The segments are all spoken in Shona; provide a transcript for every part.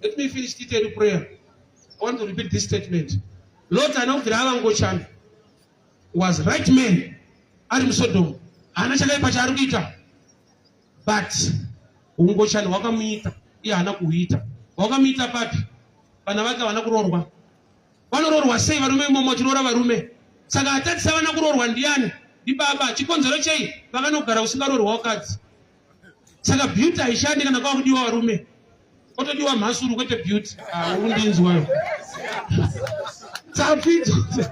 Let me finish detailed prayer. I want to repeat this statement. Lot haana kubvira ava ngochani. Was right man ari muSodom. Haana chakaipa chaari kuita. But ungochani hwakamuita iye haana kuhuita. Hwakamuita papi? Vana vake havana kuroorwa. Vanoroorwa sei varume imomo vachiroora varume? Saka atadzisa vana kuroorwa ndiani? Ndibaba. Chikonzero chei? Vakanogara kusingaroorwa vakadzi. Saka beauty haishandi kana kwava kudiwa varume. Otodiwa mhasuru kwete beauty. Ah, uri kundinzwa. Tsapi idzodzo.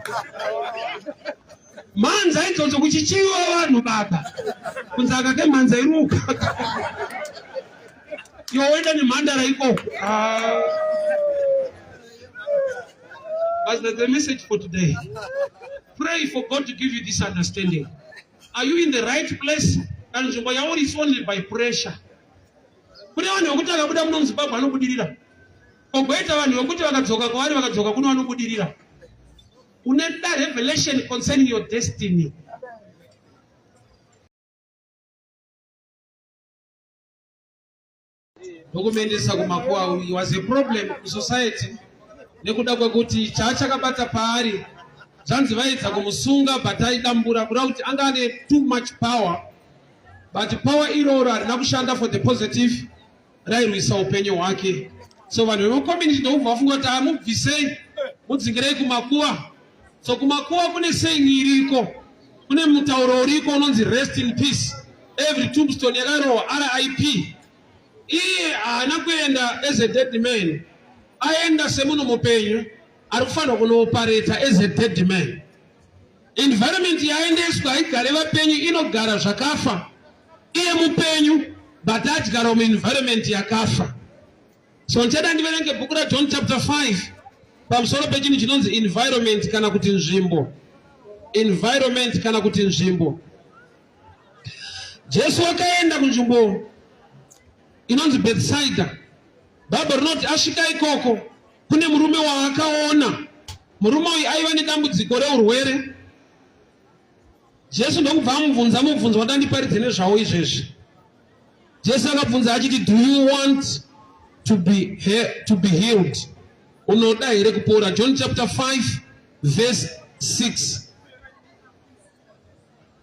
Mhanza idzodzo kuchichiwa vanhu baba. Kunzi akake mhanza iri ukaka. Iwe woenda nemhandara ikoko. Ah. But that's the message for today. Pray for God to give you this understanding. Are you in the right place? Kana nzvimbo yauri is only by pressure. Kune vanhu vekuti vakabuda muno muZimbabwe vanobudirira. Kogoita vanhu vekuti vakadzoka kwavari vakadzoka kuno vanobudirira. Unoda revelation concerning your destiny. Ndokumuendesa kumakuwa. He was a problem kusociety nekuda kwekuti chaachakabata paari zvanzi vaedza kumusunga but aidambura kuda kuti anga ane too much power but power iroro harina kushanda for the positive rairwisa upenyu hwake so vanhu vemucommunity ndokubva vafunga kuti amubvisei mudzingirei kumakuva so kumakuva kune saying iriko kune mutauro uriko unonzi rest in peace every tombstone yakarohwa rip iye haana kuenda as a dead man aenda semunhu mupenyu ari kufanirwa kunoopareta as a dead man environment yaendeswa haigare vapenyu inogara zvakafa iye mupenyu but adyara muenvironment yakafa so ndichada ndiverenge bhuku raJohn chapter 5 pamusoro pechinhu chinonzi environment kana kuti nzvimbo. Environment kana kuti nzvimbo. Jesu akaenda kunzvimbo inonzi Bethsaida. Bhaibheri rinoti asvika ikoko kune murume waakaona. Murume uyu aiva nedambudziko reurwere. Jesu ndokubva amubvunza mubvunzo wadandiparidze nezvawo izvezvi. Jesu akabvunza achiti, do you want to be healed? Unoda here kupora? John chapter 5 verse 6.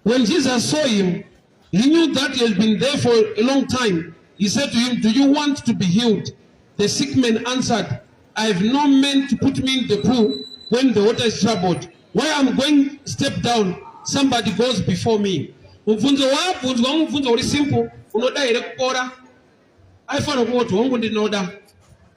When Jesus saw him, he knew that he had been there for a long time. He said to him, do you want to be healed? The sick man answered, I have no man to put me in the pool when the water is troubled. While I'm going step down, somebody goes before me. Mubvunzo waabvunzwa mubvunzo uri simple, unoda here kupora? Aifanira kungoti hongu ndinoda.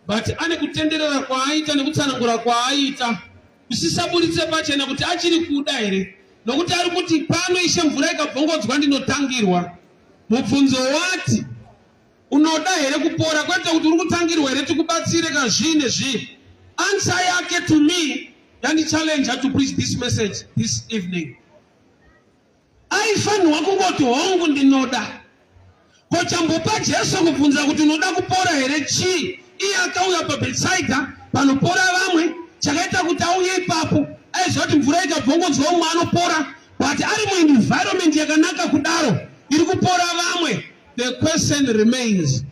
But ane kutenderera kwaaita nekutsanangura kwaaita kusisaburitse pachena kuti achiri kuda here, nokuti ari kuti pano ishe mvura ikabvongodzwa ndinotangirwa. Mubvunzo wati unoda here kupora, kwete kuti uri kutangirwa here tikubatsire ka zvii nezvii. Answer yake to me yandichallenge to preach this message this evening. Aifanirwa kungoti hongu ndinoda. Ko chambopa Jesu kubvunza kuti unoda kupora here chii? Iye akauya paBethsaida panopora vamwe, chakaita kuti auye ipapo aiziva kuti mvura ikabvongodzwa umwe anopora, but ari muenvironment yakanaka kudaro iri kupora vamwe. The question remains,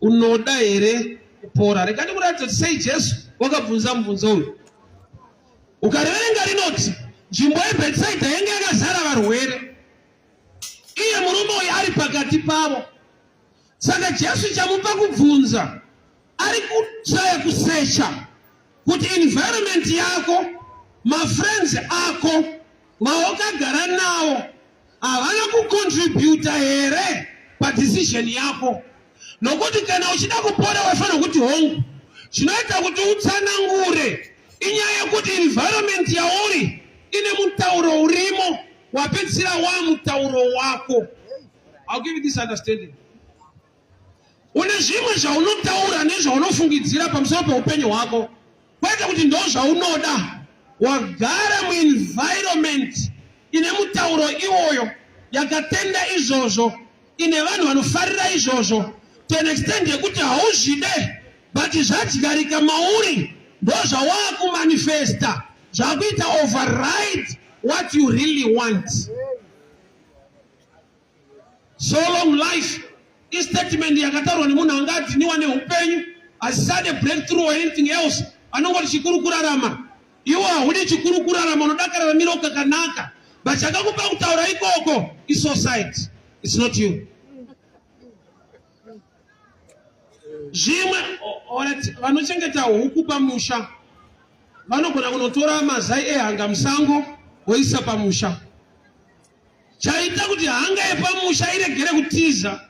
unoda here kupora? Rega ndikuratidze kuti sei Jesu wakabvunza mubvunzo uyu. Ukariverenga rinoti nzvimbo yeBethsaida yange yakazara varwere, iye murume uyu ari pakati pavo. Saka Jesu chamupa kubvunza, ari kutraya kusecha kuti environment yako, mafriends ako vawakagara navo havana kucontributa here padecision yako. Nokuti kana uchida kupora waifanira kuti hongu. Zvinoita kuti utsanangure inyaya yekuti environment yauri ine mutauro urimo wapedzisira wamutauro wako. I'll give you this understanding. Une zvimwe zvaunotaura nezvaunofungidzira pamusoro peupenyu hwako, kwete kuti ndo zvaunoda. Wagara muenvironment ine mutauro iwoyo, yakatenda izvozvo, ine vanhu vanofarira izvozvo to an extent yekuti hauzvide, but zvadyarika mauri, ndo zvawaakumanifesta, zvakuita override what you really want. So long life istatement yakataurwa nemunhu anga adhiniwa neupenyu. Asisade breakthrough or anything else. Anongoti chikuru kurarama. Iwe haudi chikuru kurarama, unoda kararamiro kakanaka. But chakakupa kutaura ikoko isociety. It's not you. Zvimwe vanochengeta huku pamusha vanogona kunotora mazai ehanga musango voisa pamusha. Chaita kuti hanga yepamusha iregere kutiza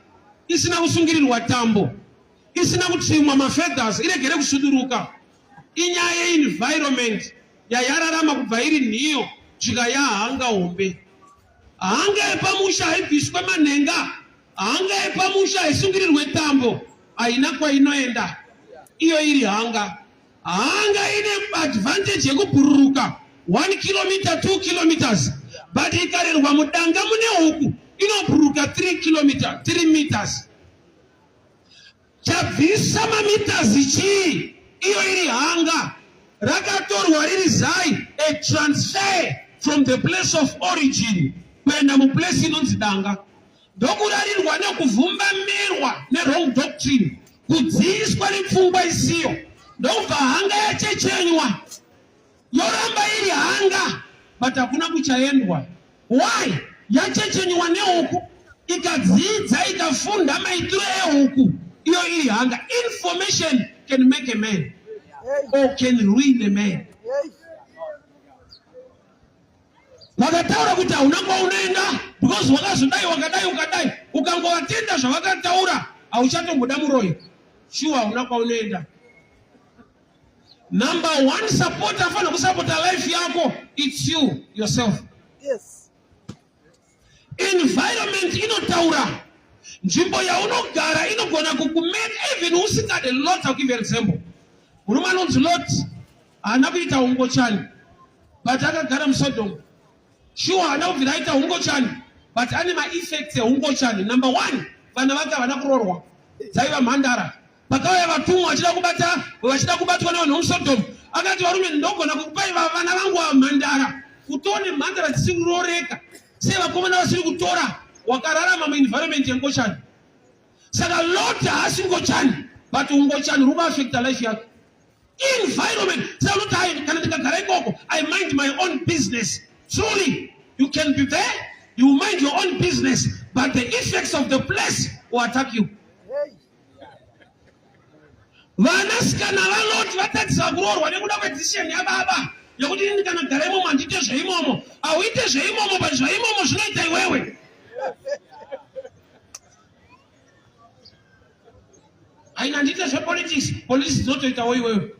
isina kusungirirwa tambo, isina kutrimwa mafeathers, iregere kusuduruka inyaya yeenvironment yayararama kubva iri nhiyo kusvika yahanga hombe. Hanga yepamusha haibviswe manhenga, hanga yepamusha haisungirirwe tambo, haina kwainoenda iyo iri hanga. Hanga ine advantage yekubhururuka 1 kilometer 2 kilometers, but ikarerwa mudanga mune huku inobhururuka 3 kilometer 3 meters. Chabvisa mameters chii? Iyo iri hanga rakatorwa riri zai, a transfer from the place of origin kuenda muplace inonzi danga, ndokurarirwa nekuvhumbamirwa newrong doctrine, kudziiswa nepfungwa isiyo, ndokubva hanga yachechenywa yoramba iri hanga, but hakuna kuchaendwa. Why? Yachechenywa nehuku ikadzidza ikafunda maitiro ehuku, iyo iri hanga. Information can make a man or can ruin a man. Vakataura kuti hauna kwaunoenda because wakazodai wakadai ukadai, ukangovatenda zvavakataura hauchatomboda muroyi. Shuwa hauna kwaunoenda. Number one support afanira kusapota life yako, it's you yourself. Yes. Environment inotaura nzvimbo yaunogara inogona kukumake even usingade. Lot, I'll give you an example. Murume anonzi Lot haana kuita ungochani, but akagara muSodom. Sure, haana kubvira aita ungochani, but ane maeffects eungochani. Number one, vana vake havana kuroorwa, dzaiva mhandara. Pakauya vatumwa vachida kubata, vachida kubatwa nevanhu vemuSodom, akati, varume, ndogona kukupai vana vangu vamhandara. Kutone mhandara dzisiri kurooreka sei vakomana vasiri kutora? Wakararama muenvironment yengochani. Saka Lot haasi ngochani, but ungochani ruri kuafecta life yake. Environment. Saka Lot, hai, kana ndikagara ikoko, I mind my own business. Truly, you can be there, you mind your own business, but the effects of the place will attack you. Vanasikana vaLoti vatadzisa kuroorwa nekuda kwedecision yababa yekuti ini ndikanagara imomo handiite zveimomo. Hauite zveimomo, but zvaimomo zvinoita iwewe. Haina handiite zvepolitics, politics dzinotoitawo iwewe.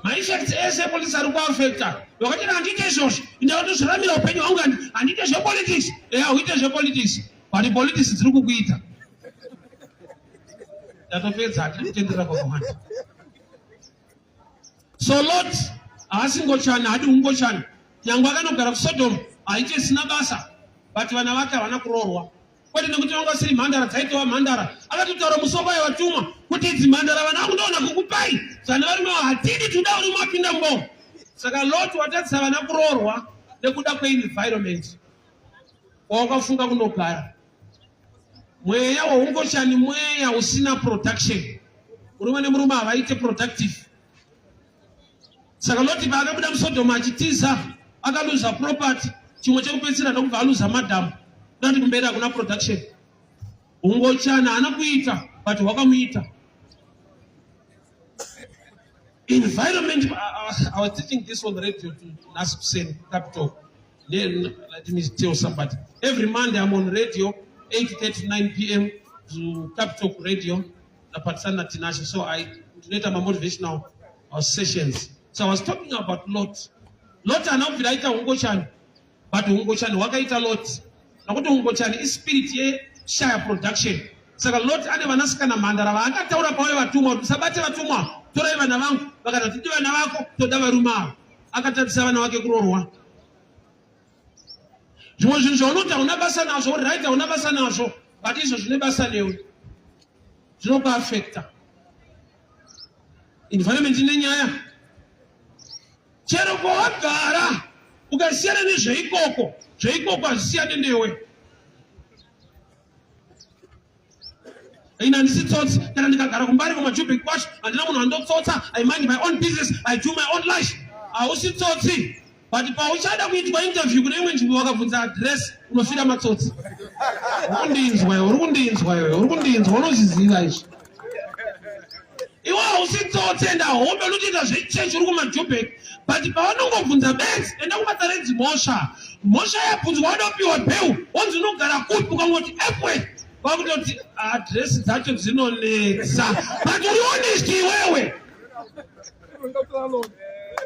Maeffects ese epolitics ari kuafecta. Wakati handiite izvozvo, ndakatozviramira upenyu hwangu, handiite zvepolitics. Eya, hauite zvepolitics, but politics dziri kukuita. Ndatopedza, hatiri kutendera kwakawanda. So Lot haasi ngochani, haadi ungochani. Nyangwe akanogara kuSodom haite isina basa, but vana vake havana kuroorwa. Kwete nekuti vanga vasiri mhandara, dzaitova mhandara. Akatotaura musoko yavatumwa kuti idzi mhandara vana vangu ndoona kukupai vana varume hatidi, toda varume vapinda mubongo. Saka Lot watadzisa vana kuroorwa nekuda kweenvironment wawakafunga kunogara. Mweya waungochani mweya usina production. Murume nemurume havaite productive. Saka Loti paakabuda muSodoma achitiza, akaluza property, chimwe chekupedzisira ndokubva aluza madhamu. Dati kumberi hakuna production. Ungochani haana kuita, but hwakamuita. Environment, I was teaching this on the radio to Nas Hussein Capital. Then let me tell somebody. Every Monday I'm on radio, 8:39 p.m. to Capital Radio, Napatsana Tinashe. So I donate my motivational sessions. So I was talking about Lot. Lot haana kubvira aita ungochani, but ungochani hwakaita Lot. Nokuti ungochani ispirit yeshaya production. Saka Lot ane vanasikana mhandara vaakataura pauye vatumwa kuti musabate vatumwa, torai vana vangu. Vakati hatidi vana vako, toda varume ava. Akatadzisa vana vake kuroorwa. Zvimwe zvinhu zvaunoti hauna basa nazvo, uri right, hauna basa nazvo, but izvo zvine basa newe, zvinokuafecta. Environment ine nyaya. Chero kwawagara ukasiyana nezveikoko, zveikoko hazvisiyane newe. Ini handisi tsotsi. Kana ndikagara kumbari kumajubek kwacho, handina munhu andotsotsa. I mind my own business, I do my own life. Hausi tsotsi, but pauchada kuitwa interview kune imwe nzvimbo, wakabvunza address, unofira matsotsi. Uri kundinzwa iwe? Uri kundinzwa iwe? Uri kundinzwa? Unozviziva izvi. Iwe hausi tsotsi, enda hombe, unotoita zvechechi, uri kumajubek, but pavanongobvunza benzi, enda kumatare dzimhosva, mhosva yabvunzwa, wanopiwa bheu, wonzi unogara kupi? Ukangoti Epworth, vakutoti address dzacho dzinonetsa. But uri honest iwewe,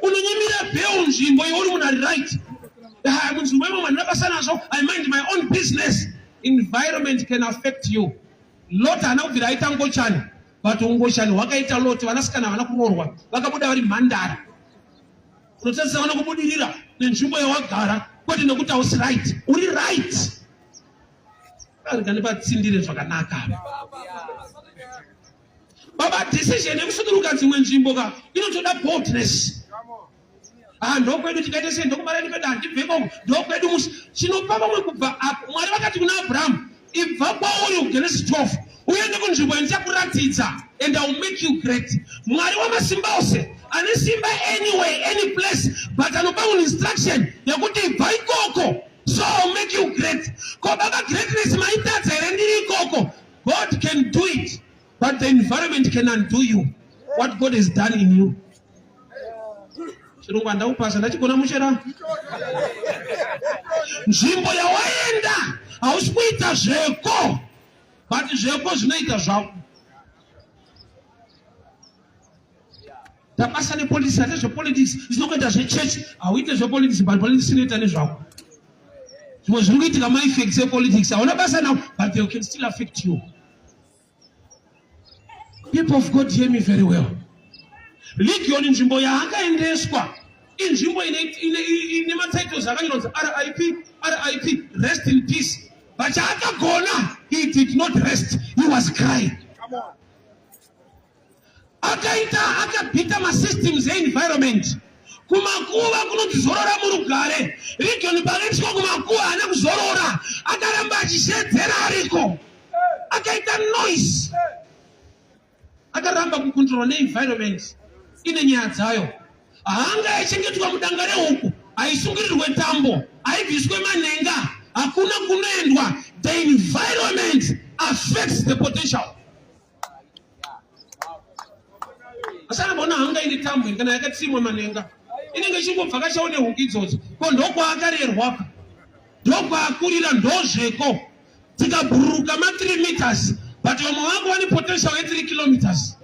unonyimira bheu nzvimbo. Iwe uri munhu ari right. Munzvimbo imo mandina basa nazvo, I mind my own business. Environment can affect you. Lot haana kubvira aita ngochani, but ungochani hwakaita Lot. Vanasikana havana kuroorwa, vakabuda vari mhandara. Unotadzisa vana kubudirira nenzvimbo yawagara, kwete nekuti hausi right. Uri right. Arika ndipatsindire zvakanaka, baba. Decision yekusuduruka dzimwe nzvimbo ka inotoda boldness. Ah, ndokwedu, tikaite sei? Ndokumarani kwedu, handibve ikoko, ndokwedu musi. Chinopa vamwe kubva apo, Mwari vakati kuna Abrahamu, "Ibva kwauri," Genesis 12, "uende kunzvimbo yandichakuratidza, and I will make you great." Mwari wamasimba ose ane simba anyway, any place, but anopa munhu instruction yekuti ibva ikoko, so I will make you great. Ko baba, greatness maitadza here ndiri ikoko? God can do it, but the environment can undo you what God has done in you. Chirungu handakupasa, ndachigona muchera. Nzvimbo yawaenda hausi kuita zveko, but zveko zvinoita zvako. Tabasa nepolitics, ate zvepolitics zvinongoita zvechechi. Hauite zvepolitics, but politics inoita nezvako. Zvimwe zviri kuitika maeffects epolitics hauna basa nawo, but they can still affect you. People of God, hear me very well. Legion, nzvimbo yaakaendeswa inzvimbo ine matitles akanyorwa kunzi RIP, RIP, rest in peace. But chaakagona, he did not rest, he was crying. Akaita akabhita masystems environment. Kumakuva kunonzi zorora murugare. Legion pakaiswa kumakuva haana kuzorora, akaramba achishedzera ariko, akaita noise, akaramba kucontrolwa neenvironment ine nyaya dzayo. Hanga yachengetwa mudanga rehuku haisungirirwe tambo, haibviswe manhenga, hakuna kunoendwa. The environment affects the potential. Asana hanga ine tambo kana yakatsimwa manhenga, inenge ichingobvakachawo nehuku idzodzo. Ko ndokwaakarerwaka, ndokwaakurira, ndozveko. Tikabhururuka ma3 meters, but vamwe vangu vane potential ye3 kilometers.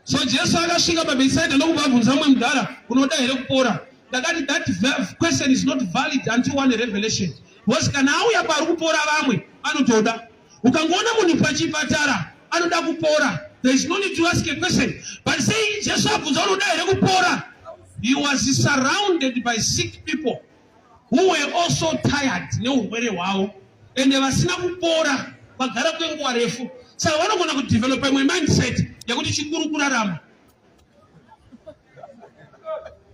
So Jesu akasvika paBethsaida ndokubva abvunza mumwe mudhara, "Unoda here kupora?" Ndakati that question is not valid until one revelation, because kana auya pari kupora vamwe, anotoda. Ukangoona munhu pachipatara, anoda kupora. There is no need to ask a question. But sei Jesu abvunza, "Unoda here kupora?" He was surrounded by sick people who were also tired neurwere hwavo, ende vasina kupora vagara kwenguva refu. Saka vanogona kudevelopa imwe mindset yekuti chikuru kurarama.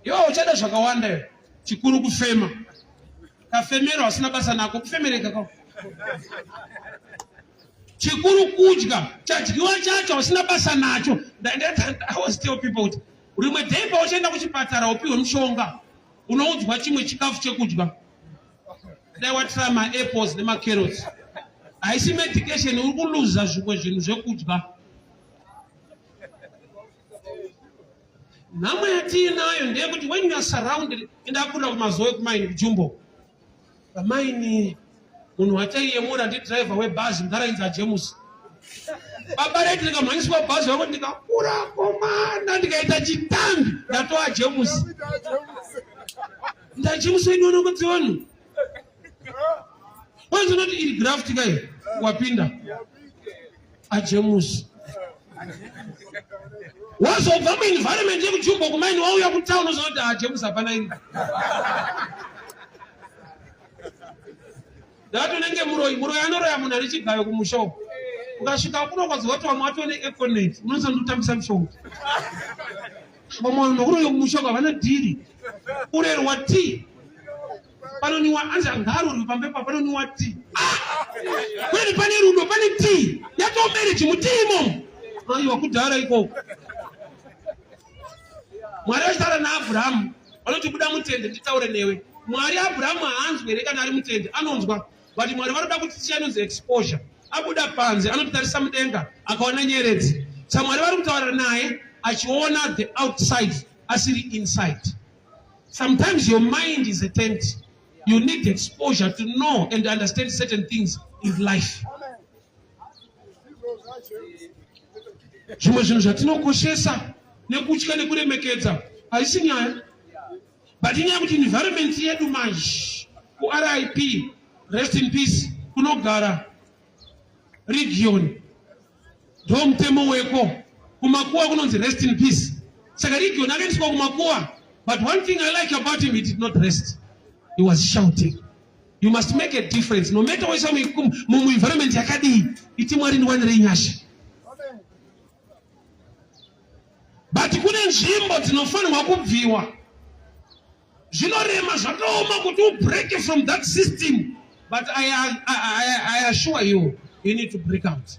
Iwe uchada zvakawanda iwe. Chikuru kufema, kafemero hasina basa nako, kufemereka kako. Chikuru kudya, chadyiwa chacho hausina basa nacho. I was tell people kuti rimwe day pauchaenda kuchipatara upiwe mushonga, unoudzwa chimwe chikafu chekudya, dai watry maapples nemacarrots. Haisi medication, uri kuluza zvimwe zvinhu zvekudya. Nhamo yatiinayo ndeyekuti when you are surrounded, indakurira kumazoe kumaini kujumbo pamaini, munhu wataiyemura ndidhiraivha webhazi, mudharainzi aJemusi. Baba redu ndikamhanyiswa bhazi vako, ndikakura komana, ndikaita chitambi, ndatova Jemusi. Ndajemusi wedu vanhu wanzinoti iri graft kai wapinda aJemusi. Wazobva muenvironment yekujumbo kumaini, wauya kutown, uzoti aJemusi hapana. Ini ndakati unenge muroyi. Muroyi anoroya munhu ane chigayo kumusha uko. Ukasvika kuno ukazwa kuti vamwe watone econet, unoziva ndikutambisa mushonga. Vamwe vanhu vakuroya kumusha uko havana dhiri. Urerwa tii panoniwa, anzi ngarurwi pambepa panoniwa tii. Ah! Kweli pane rudo, pane tii. Yatoo marriage mutii imomo. Aiwa kudhara ikoko. Mwari vachitaura naAbhurahamu vanoti buda mutende nditaure newe. Mwari Abhurahamu haanzwi here kana ari mutende? Anonzwa. But Mwari vanoda kuti ticha inonzi exposure. Abuda panze anotitarisa mudenga akaona nyeredzi. Sa Mwari vari kutaura naye achiona the outside asiri inside. Sometimes your mind is a tent. You need exposure to know and understand certain things in life. Zvimwe zvinhu zvatinokoshesa nekutya nekuremekedza haisi nyaya but inyaya yekuti environment yedu manje kuRIP rest in peace kunogara region ndo mutemo weko kumakuwa kunonzi rest in peace saka region akaendeswa kumakuwa but one thing I like about him he did not rest he was shouting you must make a difference no matter waisa muenvironment yakadii iti mwari ndiwanirei nyasha but kune nzvimbo dzinofanirwa kubviwa zvinorema zvakaoma kuti ubreak from that system but I, I, I, I assure you you need to break out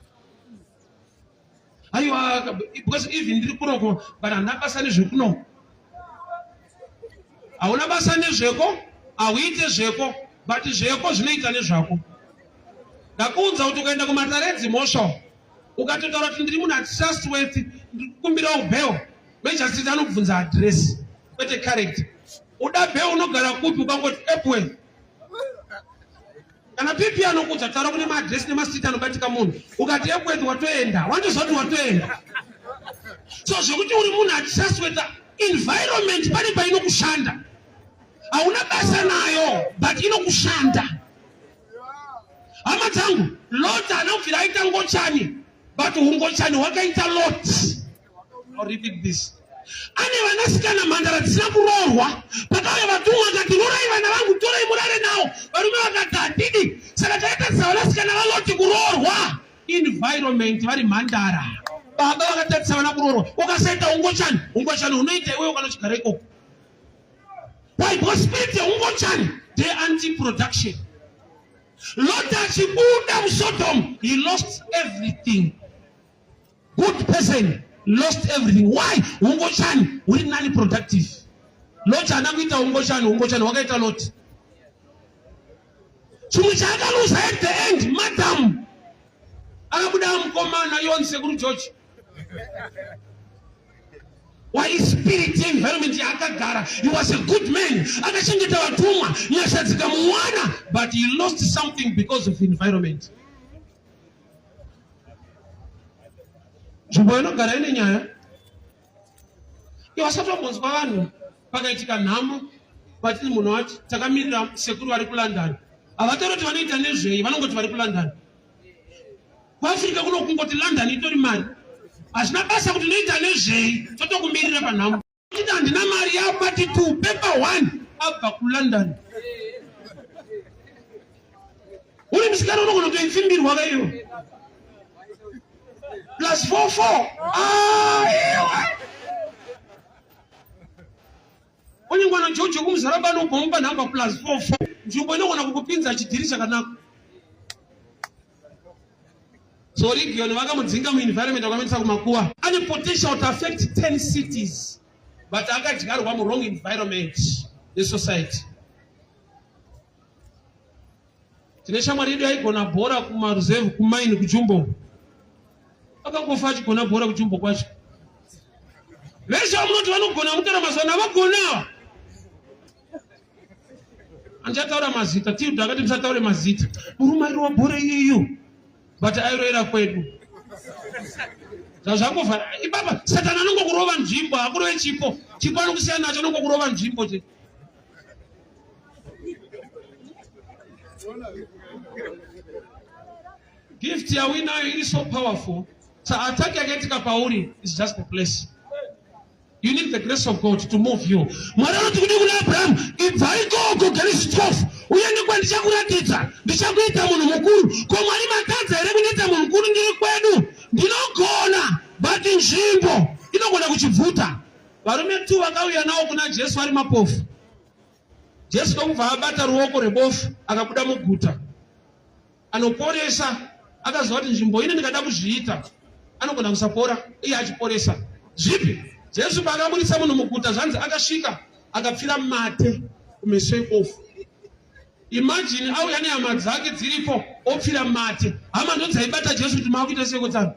aiwa because even ndiri kunoko but handina basa nezvekunoko hauna basa nezveko hauite zveko but zveko zvinoita nezvako ndakuudza kuti ukaenda kumatare edzimhosva ukatotaura kuti ndiri munhu atrustworthy ndikumbirawo bail magistrate anobvunza address kwete character uda bail unogara kupi ukangoti Epworth kana pp anokuudza taura kune maadress nemastreet anobatika munhu ukati Epworth watoenda wandoziva kuti watoenda so zvekuti uri munhu atrustworthy environment pane painokushanda hauna basa nayo but inokushanda hama dzangu Lot haana kubvira aita ngochani but ungochani hwakaita Lot. I'll repeat this. Ane vanasikana mhandara dzisina kuroorwa pakauya vatumwa akati rorai vana vangu torai murare nawo varume vakati hatidi saka takatarisa vanasikana vaLoti kuroorwa environment vari mhandara baba vakatarisa vana kuroorwa ukasaita ungochani ungochani unoita iwewe kana uchigara ikoko why because spirit yeungochani the anti production Lot achibuda muSodom he lost everything good person lost everything why ungochani uri nani productive Lot haana kuita ungochani ungochani wakaita Lot chimwe chaakaluza at the end madam akabuda mukomana yon sekuru George why spirit environment yaakagara he was a good man akachengeta vatumwa nyasha dzikamuwana but he lost something because of environment nzvimbo inogara ine nyaya iwe wasatombonzwa vanhu pakaitika nhamo vatini munhu wati takamirira sekuru vari kuLondon havatauri kuti vanoita nezvei vanongoti vari kuLondon kuAfrica kuno kungoti London itori mari hazvina basa kuti unoita nezvei totokumirira panhamo titi handina mari yabati two paper one abva kuLondon uri musikana unogona kutoipfimbirwa kaiyo plus 44 ah, iwe Unyingwana Jojo kumuzaramba anobva nhamba plus 44 nzvimbo inogona kukupinza chidhiri chakanaka so region vakamudzinga muenvironment vakamuendesa kumakuwa ane potential to affect 10 cities but akadyarwa muwrong environment yesociety tine shamwari yedu yaigona bhora kumaruzevhu kumaini kujumbo akangofa achigona bhora kujumbo kwacho vese vamunoti vanogona mutaura mazuva ano havagona ava andichataura mazita tilda akati musataure mazita murume airova bhora iyeyo but airoera kwedu zvazvangovhara ipapa satani anongokurova nzvimbo hakurove chipo chipo anokusiyana nacho anongokurova nzvimbo chete gift yauinayo iri so powerful so attack yakaitika pauri is just a place you need the grace of God to move you mwari anoti kudi kuna Abrahamu ibva ikoko Genesis 12 uende kwandichakuratidza ndichakuita munhu mukuru ko mwari matadza here kundiita munhu mukuru ndiri kwedu ndinogona but nzvimbo inogona kuchibvuta varume tu vakauya nawo kuna Jesu ari mapofu Jesu ndokubva abata ruoko rwebofu akabuda muguta. Anoporesa akaziva kuti nzvimbo ino ndikada kuzviita anogona kusapora iye achiporesa. Zvipi? Jesu paakaburitsa munhu muguta zvanzi akasvika akapfira mate kumeso ebofu. Imagine auya nehama dzake dziripo opfira mate. Hama ndodzaibata Jesu kuti makuita sei kotsano?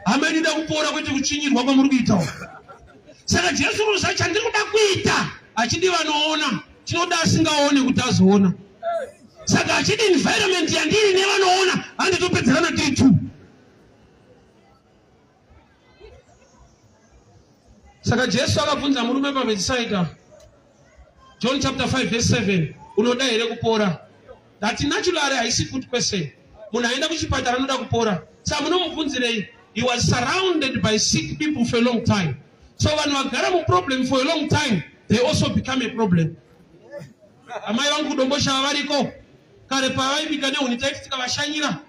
Hama inoda kupora kwete kutsvinyirwa kwamuri kuita. Saka Jesu unoziva chandiri kuda kuita achidi vanoona, chinoda asingaone kuti azoona. Saka achidi environment yandiri nevanoona handitopedzerana tiri two. Saka Jesu akabvunza murume paBethsaida, John chapter 5 verse 7, unoda here kupora? That naturally haisi good question. Munhu aenda kuchipatara anoda kupora. Saka munomubvunzirei? He was surrounded by sick people for a long time. So vanhu vagara muproblem for a long time, they also become a problem. Amai vangu kuDomboshava variko. Kare pavaibika nehuni taiti tikavashanyira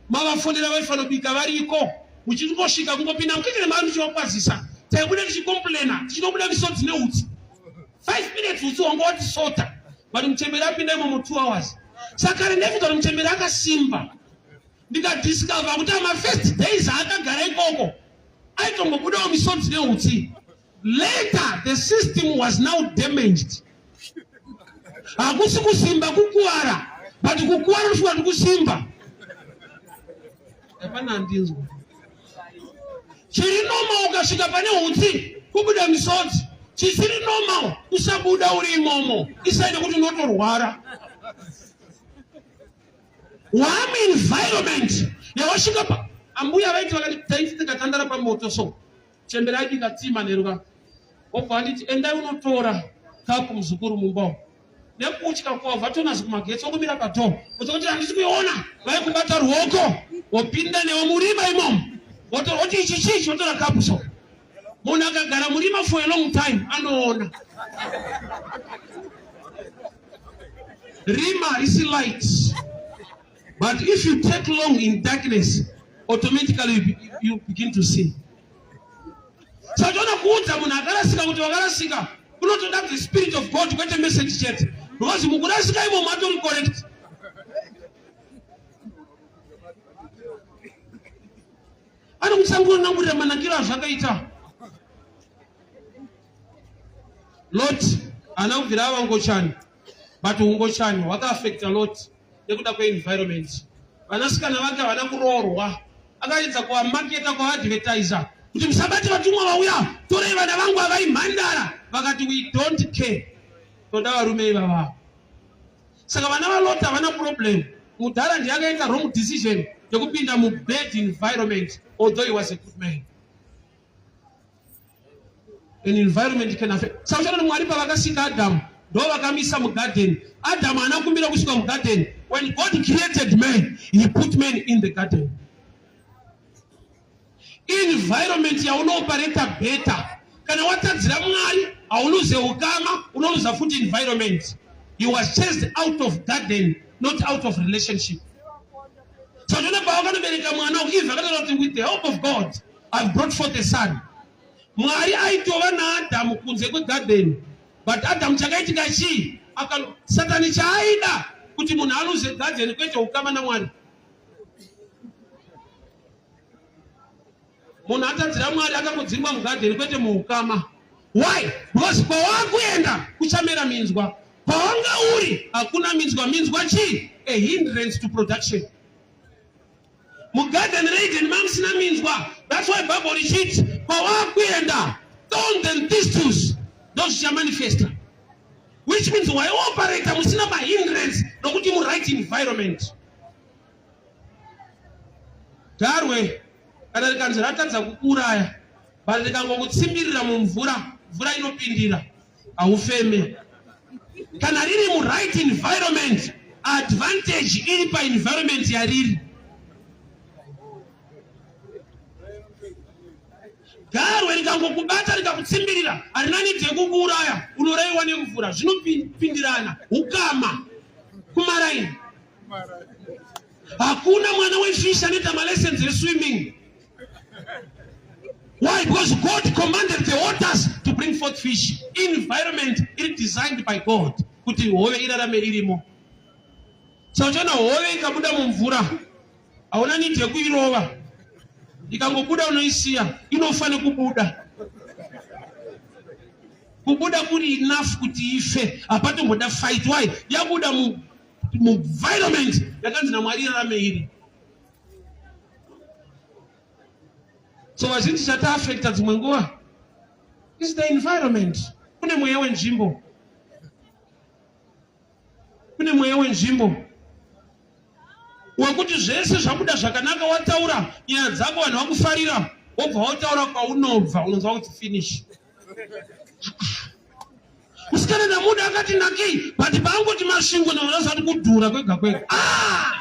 mavafonera vaifanobika variko muchingosvika kungopinda mukitchen mavo tichivakwazisa taibuda tichicomplaina tichinobuda misodzi neutsi 5 minutes utsi wanga watisota but muchembere apinda imomo 2 hours saka kare ndaifunga kuti muchembere akasimba ndikadiscover kuti amafirst days aakagara ikoko aitongobudawo misodzi neutsi Later the system was now damaged. Hakusi kusimba kukuwara, but kukuwara unofunga kuti kusimba. Hapana andinzwa. Chiri normal ukasvika pane hutsi kubuda misodzi. Chisiri normal kusabuda uri imomo. Isaine kuti unotorwara. One environment yawasvika pa ambuya vaiti vakati taiti tikatandara pamoto so Chembere aibika tea manheru ka. Obva anditi endai unotora kapu muzukuru mumba umu. Nekutya kwavo vatonazi kumagetsi okumira padoor. Kuti handisi kuiona vaikubata ruoko wopinda newe murima imomo. Woti ichi chii chotora kapu so. Munhu akagara murima for a long time anoona. Rima harisi light. But if you take long in darkness, automatically you, you begin to see. Satoona kuudza munhu akarasika kuti wakarasika kunotoda the spirit of God kwete message chete because mukurasika imomo atori correct. Anokusangunangurira manakiro azvakaita. Lot haana kubvira ava ngochani but ungochani hwakaafecta Lot nekuda kweenvironment. Vanasikana vake havana kuroorwa, akaedza kuvamaketa kuvaadvertiser kuti musabate vatumwa vauya, torei vana vangu avai mhandara. Vakati we don't care, toda varume ivava. Saka vana vaLot havana problem. Mudhara ndiye akaita wrong decision yekupinda mubad environment although he was a good man. An environment can affect. Saka uchaona Mwari pavakasika Adamu ndo vakamisa mugarden. Adamu haana kukumbira kusvika mugarden. When God created man, he put man in the garden. Environment yaunooperata better. Kana watadzira Mwari, hauluze ukama, unoluza futi environment. He was chased out of garden, not out of relationship. Saka uchaona pavakanobereka mwana, Eve akataura kuti with the help of God, I've brought forth a son. Mwari aitova naAdhamu kunze kwegadheni, but Adhamu chakaitika chii? Satani chaaida kuti munhu aluze gadheni kwete ukama naMwari. Munhu atadzira Mwari akangodzingwa mugadheni kwete muukama. Why? Because kwawakuenda kuchamera minzwa. Kwawanga uri hakuna minzwa. Minzwa chii? A hindrance to production. Mugarden reEden mamusina minzwa. That's why Bible richiti kwawakuenda thorns and thistles ndozvichamanifesta, which means waioperata musina mahindrance nokuti muright environment. Garwe kana rikanzi ratadza kukuuraya but rikangokutsimbirira mumvura, mvura inopindira haufeme. Kana riri muright environment, advantage iri paenvironment yariri. Garwe rikangokubata rikakutsimbirira harina need yekukuuraya, unoraiwa nemvura, zvinopindirana ukama kumaraini. Hakuna mwana wefish anoita malessons eswimming. Why? Because God commanded the waters to bring forth fish. Environment iri designed by God kuti hove irarame irimo. Saka uchaona hove ikabuda mumvura hauna need yekuirova, ikangobuda unoisiya, inofa nekubuda. Kubuda kuri enough kuti ife, hapatomboda fight. Why? Yabuda mu muenvironment yakanzi naMwari irarame iri. So vazhinji chataafecta dzimwe nguva is the environment. Kune mweya wenzvimbo, kune mweya wenzvimbo wekuti zvese zvabuda zvakanaka, wataura nyaya dzako, vanhu vakufarira, wobva wataura kwaunobva, unonzwa kuti finish. Musikana ndamuda akati nakei, but paangoti Masvingo ndavazati kudhura kwega kwega. Ah!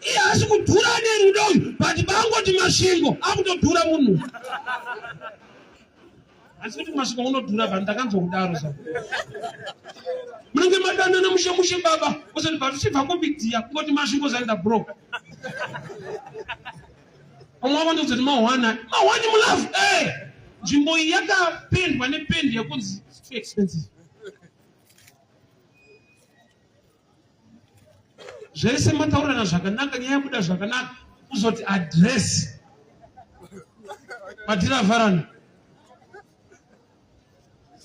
Iye haasi kudhura, ane rudo uyu, but paangoti Masvingo akutodhura munhu. Asi kuti Masvingo unodhura, vanhu ndakanzwa kudaro. Sa munenge madanana mushe mushe baba, usati but uchibva kubidziya kungoti Masvingo zaenda bro. Vamwe vavo ndozoti mahwana mahwani mulove. Eh, nzvimbo iyi yakapendwa nependi yekunzi too expensive. Zvese mataurirana zvakanaka, nyaya yabuda zvakanaka, kuzoti address madhiravharana.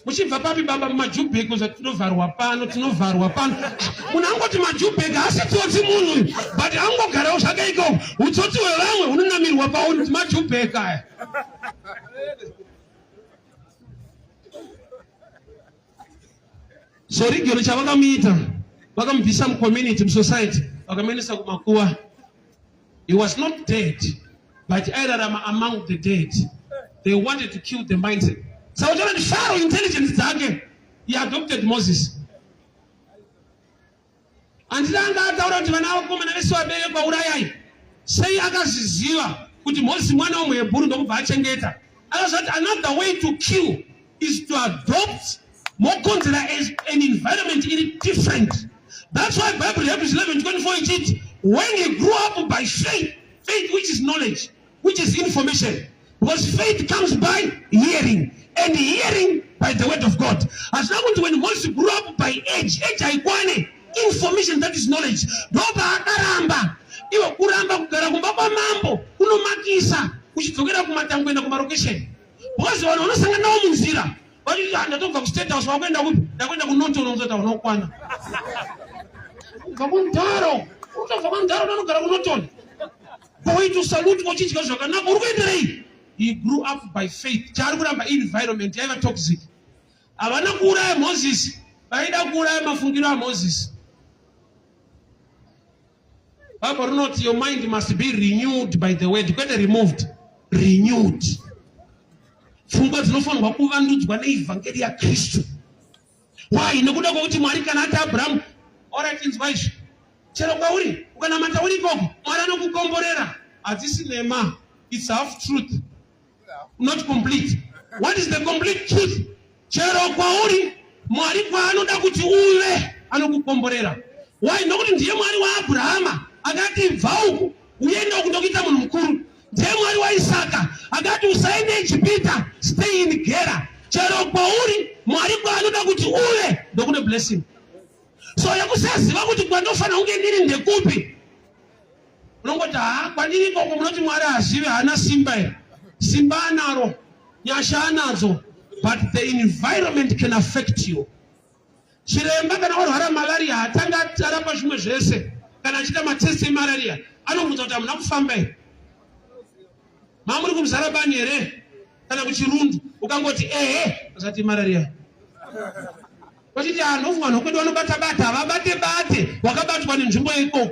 Muchibva papi baba? MumaJubek. Kuzoti tinovharwa pano, tinovharwa pano. Munhu angoti maJubek haasi tsotsi munhu uyu, but angogarawo zvake ikoko. Utsotsi hwevamwe hunonamirwa pauri kuti maJubek aya. So rigero chavakamuita, vakamubvisa mucommunity, musociety, vakamuendesa kumakuva. He was not dead, but airarama among the dead. They wanted to kill the mindset. Saka uchaona kuti Pharaoh, intelligence dzake, he adopted Moses. Handiti anga ataura kuti vana vakomana vese vaberekwa urayai? Sei akazviziva kuti Moses mwana wemuHebhuru ndokubva achengeta? Akazvati another way to kill is to adopt, mokonzera an environment iri different. That's why Bible, Hebrews 11:24, ichiti when he grew up by faith, faith which is knowledge, which is information, because faith comes by hearing and hearing by the word of God. Hazvina kunzi when Moses grew up by age. Age haikwane. Information, that is knowledge. Ndopaakaramba iwe kuramba kugara kumba kwamambo, kunomakisa uchidzokera kumatango, kuenda kumarokesheni, because vanhu vanosangana navo munzira vachiti, "Ah, ndatobva kuState House, wakuenda kupi?" "Ndakuenda kuNorton." Unozoti unokwana kubva kuMutaro, utobva kwaMutaro unonogara kuNorton, kwawaiti usalute, uchidya zvakanaka, uri kuenderei? He grew up by faith. Chaari kuramba, environment yaiva toxic. Havana kuuraya Moses, vaida kuuraya mafungiro aMoses. Bible rinoti your mind must be renewed by the word, kwete removed, renewed. Pfungwa dzinofanirwa kuvandudzwa neivhangeri yaKristu. Why? Nekuda kwekuti Mwari kana ati Abrahamu, alright, inzwa izvi, chero kwauri ukanamata uri ikoko, Mwari anokukomborera, hadzisi nhema. It's half truth, not complete. What is the complete truth? Chero kwauri, Mwari kwaanoda kuti uve anokukomborera. Why? Nokuti ndiye Mwari waAbrahama akati, "Bva uku uende uku, ndokuita munhu mukuru." Ndiye Mwari waIsaka akati, "Usaende Ijipita, stay in Gera." Chero kwauri, Mwari kwaanoda kuti uve ndokune blessing. So yekusaziva kuti kwandofanira kunge ndiri ndekupi, unongoti, "Ha, kwandiri ikoko." Munoti Mwari hazivi, haana simba here? Simba anaro, nyasha anadzo, but the environment can affect you. Chiremba kana warwara malaria hatanga arapa zvimwe zvese. Kana achiita matest emalaria anobvunza kuti, "Hamuna kufamba here? Mamuri kuMuzarabani here kana kuChirundu?" Ukangoti ehe, usati malaria. Vachiti anhu vanhu kwedu vanobata bata, havabate bate, wakabatwa nenzvimbo ikoko.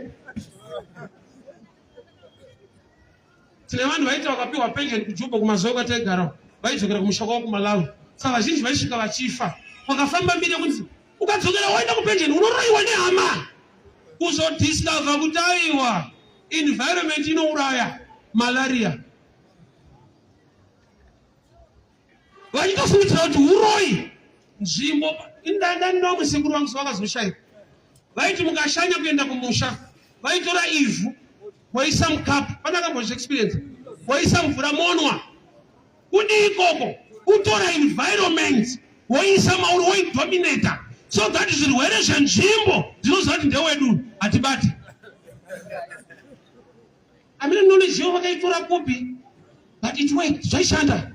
Tine vanhu vaiti vakapiwa pension kuJubho, kumazuva kwataigara, vaidzokera kumusha kwavo kuMalawi. Saka vazhinji vaisvika vachifa. Wakafamba mbiri yekunzi ukadzokera waenda kupension unoroyiwa nehama. Kuzodiscover kuti aiwa, environment inouraya malaria. Vachitofungidzira kuti uroyi, nzvimbo. Indandanomwe sekuru vangu vakazoshayika, vaiti mukashanya kuenda kumusha vaitora ivhu voisa mukapu. Pane akambozvi experience? Voisa mvura monwa. Kudii ikoko? Kutora environment woisa mauri, woidominata, so that zvirwere zvenzvimbo dzinoziva kuti ndewedu, hatibati. Amene knowledge yavo vakaitora kupi, but it worked, zvaishanda.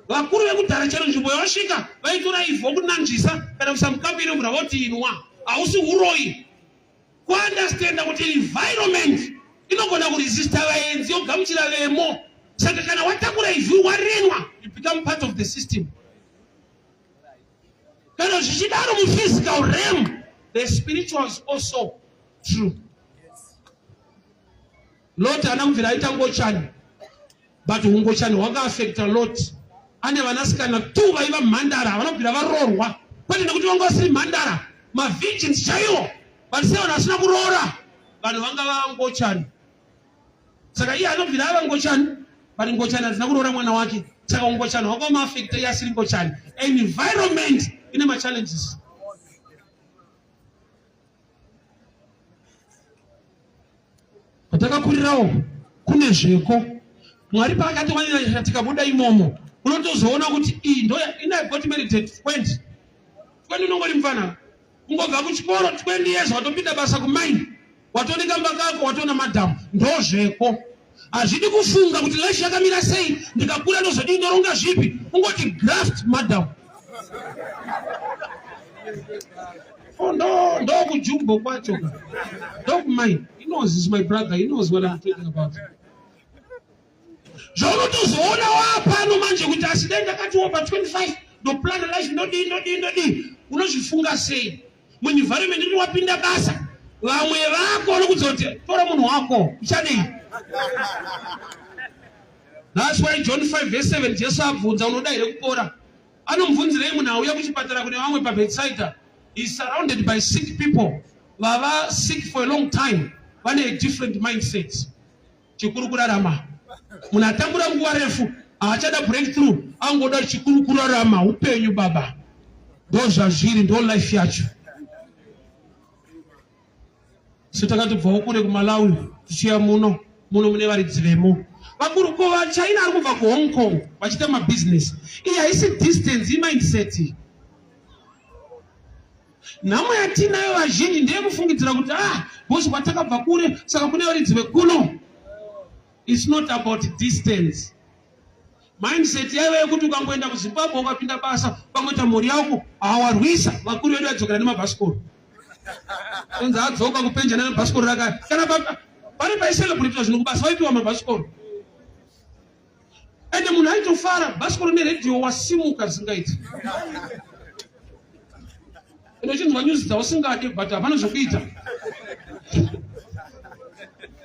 Vakuru vekudhara chero nzvimbo yavasvika vaitora ivhu vokunanzvisa kana kuisa mukapu ine mvura voti inwa. Hausi uroyi. Kuunderstanda kuti environment inogona kuresista vaenzi yogamuchira vemo. Saka kana watakura ivhu warenwa, you become part of the system. Kana zvichidaro muphysical realm, the spiritual is also true. Lot haana kubvira aita ngochani, but hungochani hwakaafekta Lot. Ane vanasikana two vaiva mhandara, havana kubvira varoorwa, kwete nekuti vanga vasiri mhandara, mavirgins chaiwo, but sei vanhu vasina kuroora, vanhu vanga vangochani. Saka iye anobvira ava ngochani, but ngochani hadzina kuroora mwana wake, saka ungochani hwakamaafekta iye asiri ngochani. Environment ine machallenges. Kwatakakurirawo kune zveko. Mwari paakatiwanira tikabuda imomo, unotozoona kuti iyi ndo ina I got married at 20. 20 unongori mfana. Kungobva kuchikoro 20 years watopinda basa kumaini. Watone kamba kako, watona madam. Ndozveko. Hazvidi kufunga kuti life yakamira sei, ndikakura ndozodii, ndoronga zvipi. Ungoti graft madam. Oh, ndo ndo kujumbo kwacho ka. Ndo kumine. He knows he's my brother. He knows what I'm talking about. Zvaunotozoona waapano manje kuti asi dai ndakatiwo pa 25 ndoplan life ndodii ndodii ndodii. Unozvifunga sei? Muenvironment iri wapinda basa vamwe vako vanokudza kuti tora munhu wako uchadii? That's why John 5 verse 7 Jesu abvunza unoda here kupora? Anomubvunzirei munhu auya kuchipatara kune vamwe paBethsaida? He is surrounded by sick people vava sick for a long time, vane a different mindset. Chikuru kurarama. Munhu atambura nguva refu haachada breakthrough, angoda chikuru kurarama upenyu baba. Ndozvazviri, ndo life yacho. So takatobvawo kure kuMalawi tichiya muno, muno mune varidzi vemo. Vakuru ko vaChina ari kubva kuHong Kong vachiita mabusiness. Iyi haisi distance, imindset. Nhamo yatinayo vazhinji ndeyekufungidzira kuti ah, boss kwatakabva kure saka kune varidzi vekuno. It's not about distance. Mindset yaiva yekuti ukangoenda kuZimbabwe ukapinda basa ukangoita mhuri yako hawarwisa vakuru vedu vaidzokera nemabhasikoro. Tonzi adzoka kupenjana nebhasikoro raka kana pane paicelebrate zvinhu kubasa vaipiwa mabhasikoro. Ende munhu aitofara bhasikoro neredhiyo wasimuka zvisingaiti. Ende uchinzwa news dzausingade but hapana zvekuita.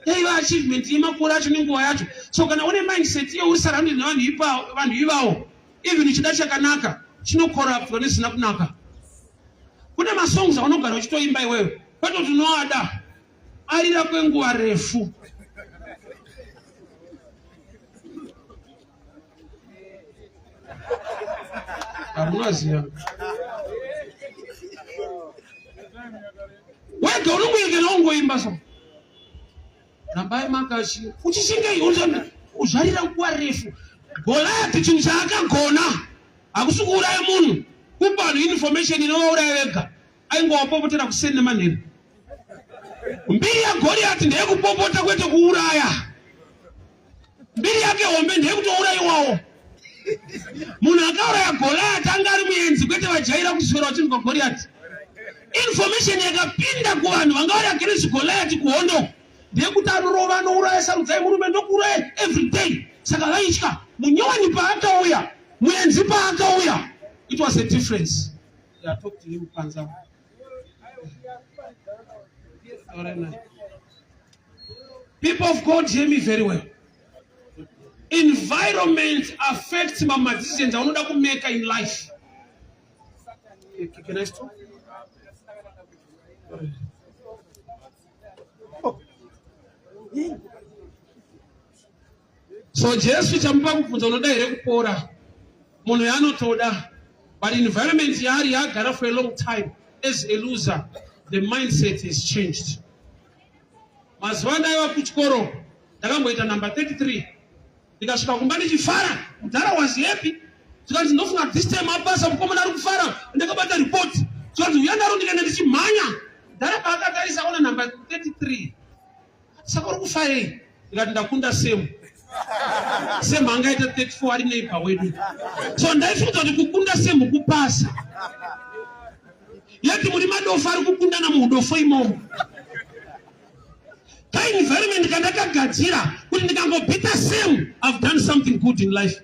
Yaiva achievement yemakore acho nenguva yacho. So kana une mindset iyo uri surrounded nevanhu ipawo vanhu ivawo even uchida chakanaka chinokoraptwa nezvisina kunaka. Kune masongs aunogara uchitoimba iwewe kwete kuti unoada arira kwenguva refu. Hamunaziva. Wega unongoyekera ungoimba so. Rambai makashi. Uchishinga uzvarira nguva refu. Goliath chinhu chaakagona hakusi kuuraya munhu, kupa vanhu information inovauraya vega. Aingowapopotera kuseni nemanheru. Mbiri yaGoliath ndeyekupopota kwete kuuraya. Mbiri yake hombe ndeyekutourayiwawo. Munhu akauraya Goliath anga ari muenzi kwete vajaira kuswera vachinzwa Goliath. Information yakapinda kuvanhu vanga vari against Goliath kuhondo ndeyekuti anorova anouraya, sarudzai murume ndokuuraya every day. Saka vaitya. Munyowani paakauya, muenzi paakauya, it was a difference. Yeah, talk to him kwanza. People of God, hear me very well. Environment affects my decisions aunoda kumeka in life. Can I stop? So Jesu chamupa kubvunza unoda here kupora? Munhu yaanotoda. But environment yaari yaagara for a long time as a loser, the mindset has changed. Mazuva andaiva kuchikoro ndakamboita number 33 ndikasvika kumba ndichifara, mudhara was happy. Zvikanzi ndofunga this time apasa mukomana ari kufara, ndakabata report. Zvikanzi uya naro ndikaenda ndichimhanya. Mudhara paakatarisa ona number 33. Saka uri kufarei? Ndikati ndakunda semu. Semu angaita 34 ari neighbor wedu. So ndaifunga kuti kukunda semu kupasa. Yet muri madofo ari kukundana muudofo imomo. Ka environment kandakagadzira kuti ndikangobhita semu, I've done something good in life.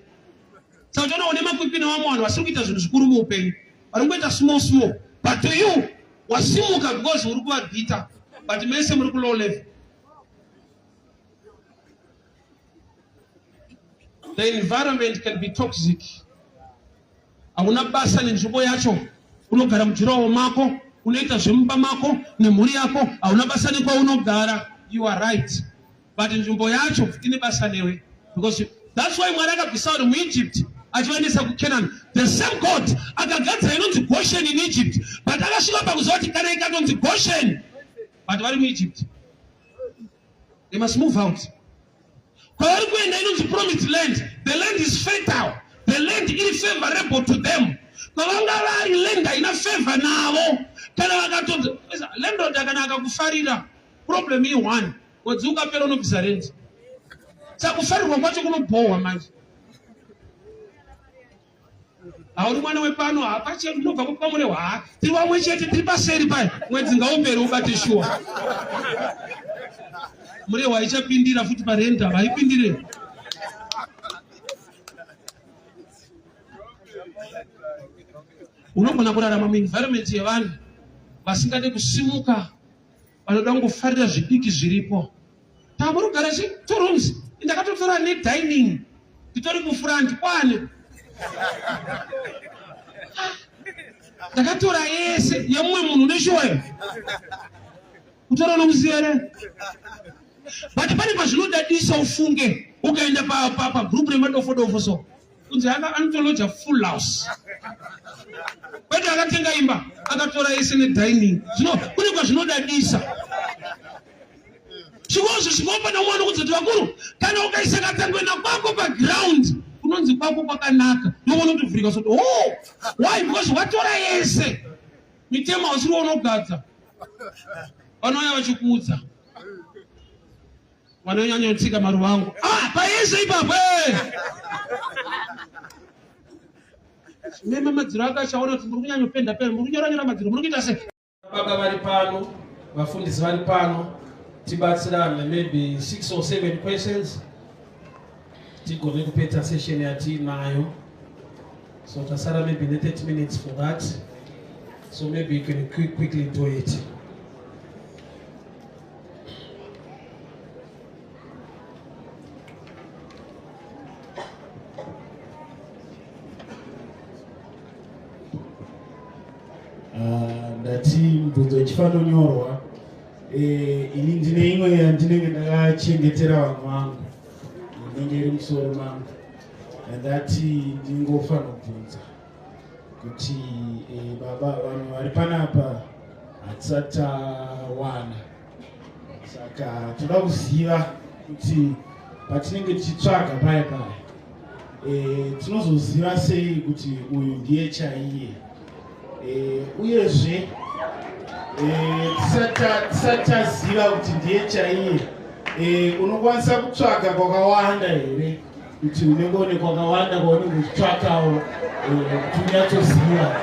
Saka uchaona une makwikwi nevamwe vanhu vasiri kuita zvinhu zvikuru muupenyu. Vari kungoita small small. But to you, wasimuka because uri kuvabhita. But mese muri kulow level. The environment can be toxic. Hauna basa nenzvimbo yacho, unogara mujurawo mako, unoita zvemumba mako nemhuri yako, hauna basa nekwaunogara. You are right. But nzvimbo yacho ine basa newe because that's why Mwari akabvisa vanhu muEgypt achivaendesa kuCanaan. The same God akagadzira inonzi Goshen in Egypt, but akasvika pakuziva kuti kana ikatonzi Goshen, but vari muEgypt. They must move out. Kwavari kuenda inonzi promised land. The land is fertile. The land iri favorable to them. Kwavanga vari land haina favor navo. Kana vakatonzi landlord kana akakufarira problem i one. Mwedzi ukapera unobvisa rent. Saka kufarirwa kwacho kunobhohwa manje. Hauri mwana wepano hapacheri unobva kupamure hwa tiri vamwe chete tiri paseri paya mwedzi ngaupere ubate shuwa. Murehwa ichapindira futi parenta haipindire. Unogona kurarama muenvironment yevanhu vasingade kusimuka vanoda kungofarira zvidiki zviripo. Pamuri kugara chi two rooms ndakatotora nedining nditori kufront kwani ndakatora yese yemumwe munhu neshuwa iyo kutora unomuziva here but pane pazvinodadisa ufunge ukaenda pagroup remadofodofo so kunzi anotoloja full house kwete akatenga imba akatora yese nedining zvino kune kwazvinodadisa Chikozvo chikopa nomwana kuzoti vakuru kana ukaisa katangwena kwako paground kunonzi kwako kwakanaka ndoona kutovhurika soti oh why because watora yese mitemo hausiri unogadza vanouya vachikuudza vanonyanyotsika maruva angu ah payese ipapo eh. mema madziro ake achaona kuti muri kunyanyopenda penda muri kunyora nyora madziro muri kuita sei Baba vari pano, vafundisi vari pano, tibatsirane maybe 6 or 7 questions tigone kupeta session yatiinayo. So tasara maybe ne 30 minutes for that. So maybe you can quickly do it. Ah, ndati mibvunzo ichifanonyorwa eh, ini ndine imwe yandinenge ndakachengetera vamwe vangu inenge iri musoro mangu yandati ndingofanobvunza kuti eh, baba vanhu vari panapa hatisati tawana saka toda kuziva kuti patinenge tichitsvaga paya paya e, tinozoziva sei kuti uyu ndiye chaiye e, uyezve e, tisati taziva kuti ndiye chaiye e, unokwanisa kutsvaga kwakawanda here kuti unenge une kwakawanda kwaunenge uchitsvakawo eh, kuti unyatsoziva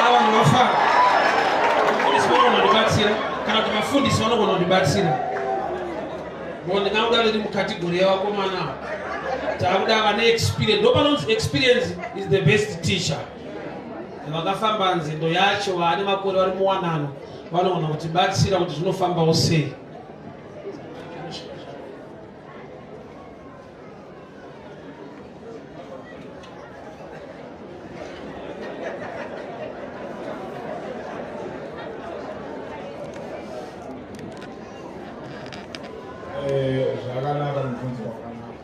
ava munofa mufundisi vanogona kundibatsira kana kuti vafundisi vanogona kundibatsira bo ndingakuda riri mukategori yevakomana takuda vane experience ndo panonzi experience is the best teacher vakafamba nzendo yacho vaane makore vari muwanano vanogona kutibatsira kuti zvinofambawo sei Eh, zvakanaka mubvunzo wakanaka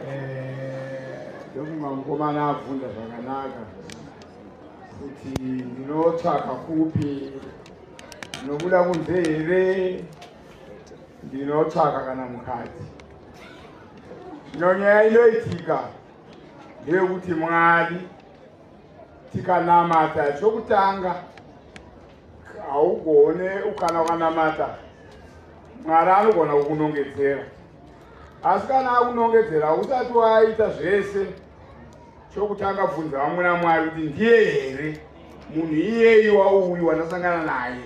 eh, ndofunga mukomana abvunza zvakanaka kuti ndinotsvaka kupi ndinobuda kunze here ndinotsvaka kana mukati zvino nyaya inoitika ndeyekuti mwari tikanamata chokutanga Haugone kana ukanamata Mwari anogona kukunongedzera, asi kana akunongedzera usati waita zvese, chokutanga bvunza vamwe naMwari kuti ndiye here munhu iyeyi wauyu wandasangana naye.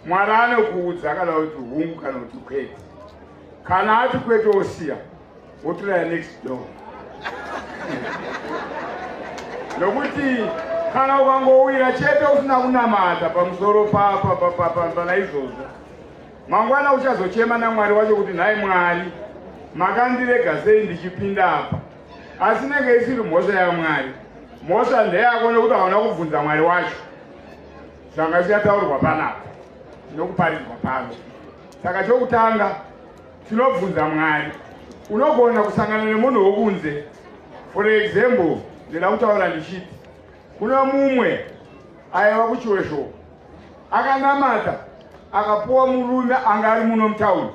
Mwari anokuudza kana kuti hungu kana kuti kwete. Kana ati kwete wosiya, wotraya next door. Nokuti kana ukangowira chete usina kunamata pamusoro pana izvozvo, mangwana uchazochema naMwari wacho kuti nhai Mwari, makandirega sei ndichipinda apa? Asi inenge isiri mhosva yaMwari, mhosva ndeyako nekuti hauna kubvunza Mwari wacho zvanga zvichataurwa panapa nokuparidzwa pano. Saka chokutanga tinobvunza Mwari. Unogona kusangana nemunhu wokunze. For example, ndinoda kutaura ndichiti kuna mumwe aiva kuChiwesho, akanamata akapuwa murume anga ari muno mutauni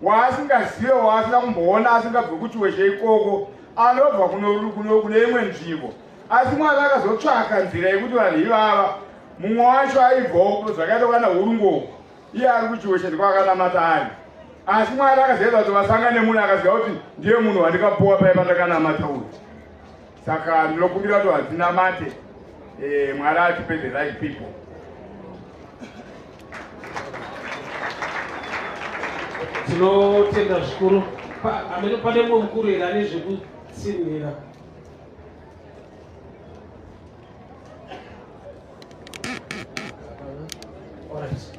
waasingazive, waasina kumboona, asingabve kuChiweshe ikoko, anobva kune imwe nzvimbo. Asi Mwari akazotsvaka nzira yekuti vanhu ivava, mumwe wacho aibvawo zvakaita kwana Hurungoko, iye ari kuChiweshe ndiko akanamata ari. Asi Mwari akazoita kuti vasangane nemunhu akaziva kuti ndiye munhu wandikapuwa paya pandakanamata uyu. Saka ndinokumbira kuti vadzinamate, Mwari atipe the right people. Tinotenda zvikuru. Amene pane mumwe mukuru here ane zvekutsinhira? Alright.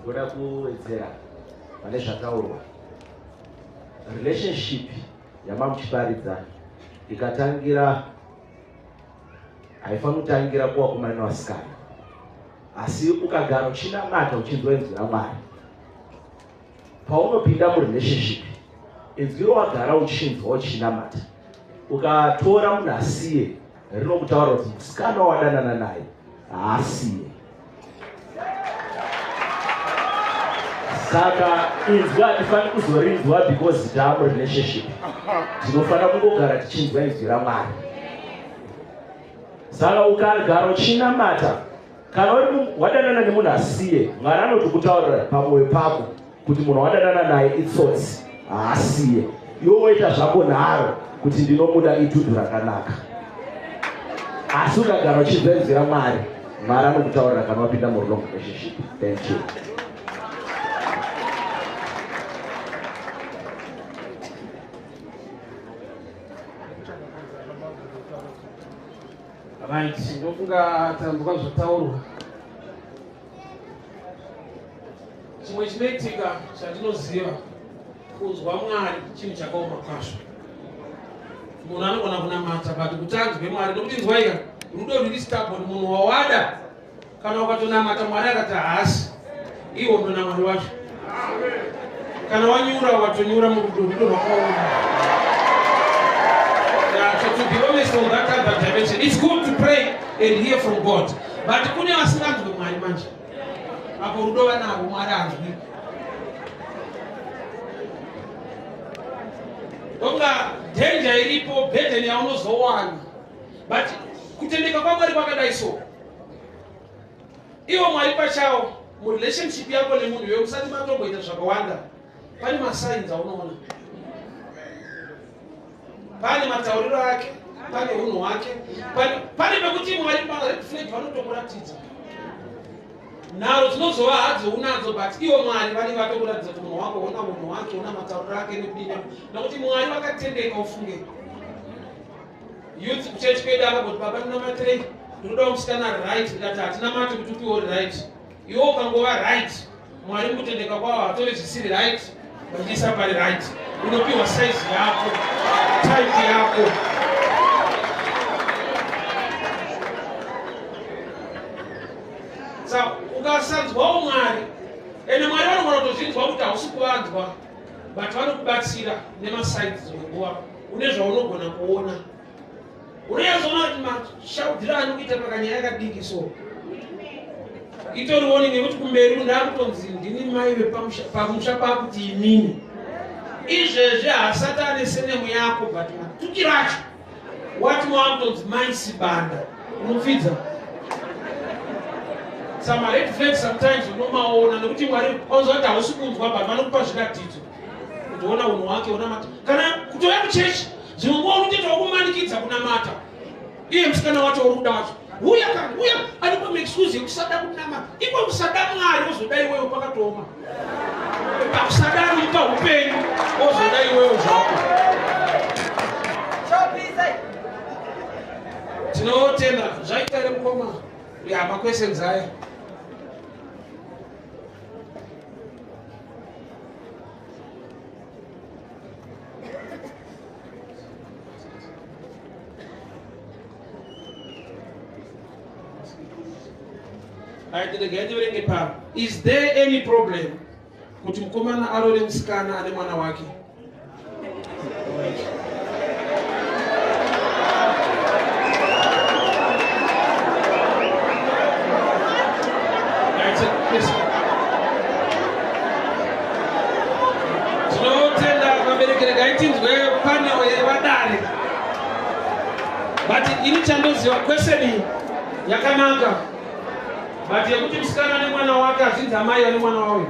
Ndoda kuwedzera pane zvataurwa. Relationship yamamuchiparidza ikatangira, haifaniri kutangira kuvakomana nevasikana, asi ukagara uchinamata uchinzwa inzwi raMwari, paunopinda murelationship inzwi rawagara uchinzwa uchinamata, ukatora munhu asiye, rinokutaura kuti musikana wadanana naye haasiye. Saka inzwi hatifaniri kuzorinzwa because taamu relationship. Tinofanira kungogara tichinzwa inzwi raMwari. Saka ukagara uchinamata, kana uri wadanana nemunhu asiye, Mwari anotokutaurira pamwoyo pako kuti munhu wadanana naye itsotsi, haasiye. Iwe woita zvako nharo kuti ndinomuda, idhudhu rakanaka. Asi ukagara uchinzwa inzwi raMwari, Mwari anokutaurira kana wapinda murong relationship. Thank you. Right, ndofunga tanzwa zvataurwa. Chimwe chinoitika chandinoziva, kunzwa Mwari chinhu chakaoma kwazvo. Munhu anogona kunamata but kuti anzwe Mwari, nokuti inzwaika, rudo rwuri stubborn. Munhu wawada, kana ukatonamata Mwari akati haasi, iwo ndona Mwari wacho. Kana wanyura, watonyura murudo, rudo rwakaoma. Yeah, so to be honest on that other dimension, it's good to pray and hear from God, but kune vasinganzwe Mwari manje, apo rudo vanarwo, Mwari hanzwi. Ndokunga danger iripo, burden yaunozowana. But kutendeka kwaMwari kwakadai so, ivo Mwari pachavo, murelationship yako nemunhu iwe musati matomboita zvakawanda, pane masigns aunoona, pane matauriro ake, pane unhu hwake, pane pekuti Mwari red flag vanotokuratidza. Nharo dzinozova hadzo unadzo, but ivo Mwari vanenge vatokuratidza kuti munhu wako, ona unhu hwake, ona matauriro ake nekudini, nokuti Mwari vakatendeka. Ufunge youth kuchechi kwedu akangoti, "Baba, ndinamatirei, ndinodawo musikana right." Ndikati, "Hatinamati kuti upiwe uri right. Iwe ukangova right, Mwari mukutendeka kwavo hatore zvisiri right vachiisa pari right. Unopiwa size yako, type yako." Sa ukasanzwawo Mwari, ende Mwari vanogona kutozvinzwa kuti hausi kuvanzwa, but vanokubatsira nemasigns. Dzimwe nguva une zvaunogona kuona, unoyazoona kuti mashaudhiro anokuita pakanyaya kadiki. So itori warning yekuti kumberi ndakutonzi ndini mai vepamusha, pamusha pakuti inini. Izvezvi haasati ane senemu yako but matukiro acho wati wakutonzi mai Sibanda unopfidza. Some red flags sometimes unomaona nekuti Mwari auziva kuti hausi kunzwa but vanokupa zviratidzo kuti ona unhu hwake unamata kana kutouya kuchechi dzimwe nguva unotoita wakumanikidza kunamata iye musikana wacho uri kuda wacho uya kana uya anopa maexcuse yekusada kunamata iko kusada Mwari ozoda iwewe pakatooma pakusada anomupa upenyu ozoda iwewe zvako. Tinotenda zvaita here mukoma ya maquestions aya. Regai tiverenge pano. Is there any problem kuti mukomana arore musikana ane mwana wake? Tinotenda vabereki, regai tinzwe panel yevadare. But ini chandoziva question yakanaka, but yekuti musikana nemwana wake hazvinzi amai vane mwana wavo.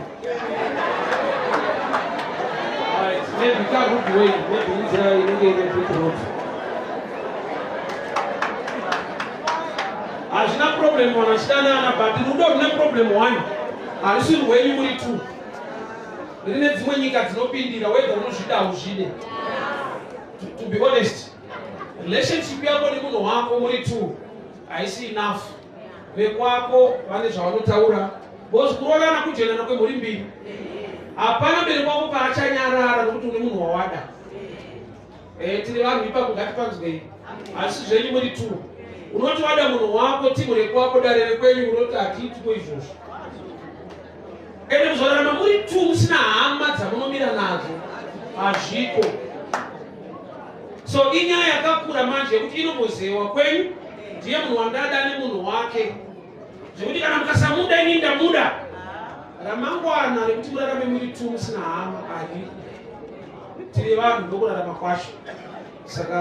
Right, maybe ka good way, maybe inzira inenge ine big road. Hazvina problem vanhu vachidanana, but rudo rune problem one, harisi rwenyu muri two, rine dzimwe nyika dzinopindira whether unozvida hauzvide. To be honest, relationship yako nemunhu wako muri two haisi enough. Vekwako vane zvavanotaura because kuroorana kujenana kwemhuri mbiri. Hapana mberi kwako paachanyarara nokuti une munhu wawada. Tiri vanhu ipapo, ngatipanzwei. Asi zvenyu muri two, unoti wada munhu wako, timu rekwako, dare rekwenyu unoti hatiitiko izvozvo. Ende kuzorarama muri two musina hama dzamunomira nadzo hazviko. So inyaya yakakura manje yekuti inombozewa kwenyu, ndiye munhu wandada nemunhu wake, zvekuti kana mukasamuda ini ndamuda. Ramangwana rekuti murarame muri two musina hama hariko. Tiri vanhu ndokurarama kwacho, saka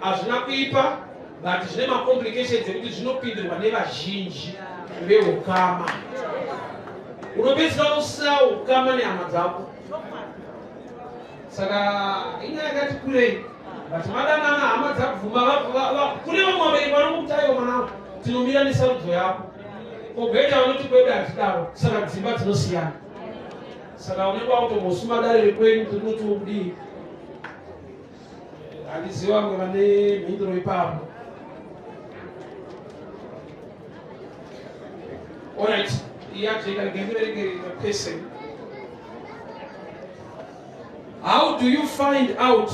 hazvina kuipa, but zvine macomplications ekuti zvinopindirwa nevazhinji veukama. Unopedzisira usina ukama nehama dzako. Saka inyaya yakati kurei, but madanana, hama dzabvuma. Kune vamwe vabereki vanomuti aiwa mwanangu, tinomira nesarudzo yako. Kogoita vanoti kwedu hatidaro. Saka dzimba dzinosiyana, saka unenge wakutombosuma dare rekwenyu kuti rinotiwo kudii. Handizivi vamwe vane mhinduro ipapo. Alright, iyajeka, regai ndiverenge person. How do you find out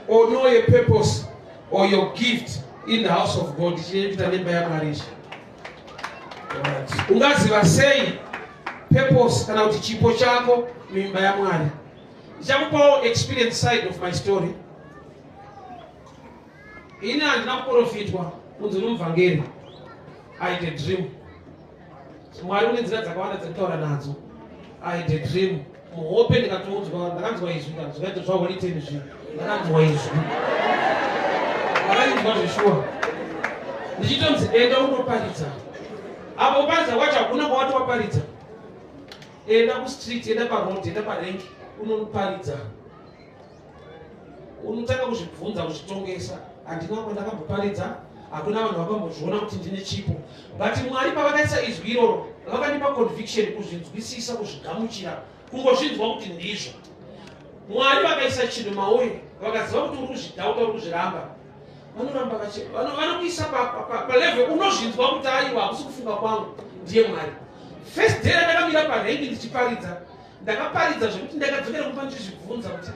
or know your purpose or your gift in the house of God? Chichikuita nemba yaMwari ichi. Alright. Ungaziva sei purpose kana kuti chipo chako muimba yaMwari? Ndichakupawo experience side of my story. Ini handina kuprofitwa kunzi nomuvhangeri. I had a dream. Mwari une nzira dzakawanda dzekutaura nadzo. I had a dream. Muhope ndikatoudzwa, ndakanzwa izwi, zvikaita zvaHoly Ten zvinhu. Ndakanzwa izwi. Ndakanzwa zveshuwa. Ndichitonzi enda unoparidza. Apo kuparidza kwacho hakuna kwawati waparidza. Enda kustreet, enda paroad, enda parenki, unoparidza. Unotanga kuzvibvunza, kuzvitongesa. Handina kwandakamboparidza, hakuna vanhu vakambozviona kuti ndine chipo. But Mwari pavakaisa izwi iroro, vakandipa conviction kuzvinzwisisa, kuzvigamuchira, kungozvinzwa kuti ndizvo. Mwari vakaisa chinhu mauri, vakaziva kuti uri kuzvidhauta, uri kuzviramba, vanoramba vanokuisa palevel unozvinzwa kuti aiwa, hakusi kufunga kwangu, ndiye Mwari. First day randakamira parengi ndichiparidza, ndakaparidza zvekuti ndakadzokera kumba ndichizvibvunza kuti ah,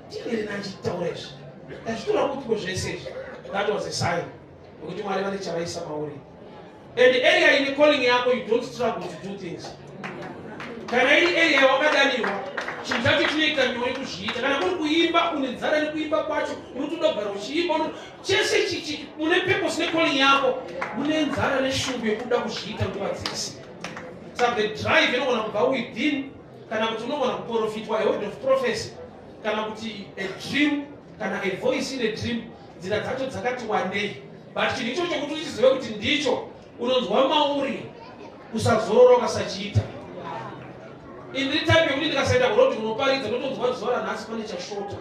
ndinere nandichitaura izvi, ndazvitora kupiko zvese izvi? That was a sign yekuti Mwari vane chavaisa mauri. And area ine calling yako, you don't struggle to do things. Kana iri area yawakadanirwa, chinhu chacho chinoita nyore kuzviita. Kana kuri kuimba, une nzara nekuimba kwacho, unotoda kugara uchiimba. Chese chichi mune purpose necalling yako, mune nzara neshungu yekuda kuzviita nguva dzese. Saka the drive inogona kubva within. Kana kuti unogona kuprofitwa, a word of prophecy, kana kuti a dream, kana a voice in a dream. Nzira dzacho dzakati wandei, but chinhu ichocho kuti uchizive kuti ndicho, unonzwa mauri usazorora ukasachiita. Indiri type yekuti ndikasaenda kuroad unoparidza, ndotonzwa zuva ranhasi pane chashota,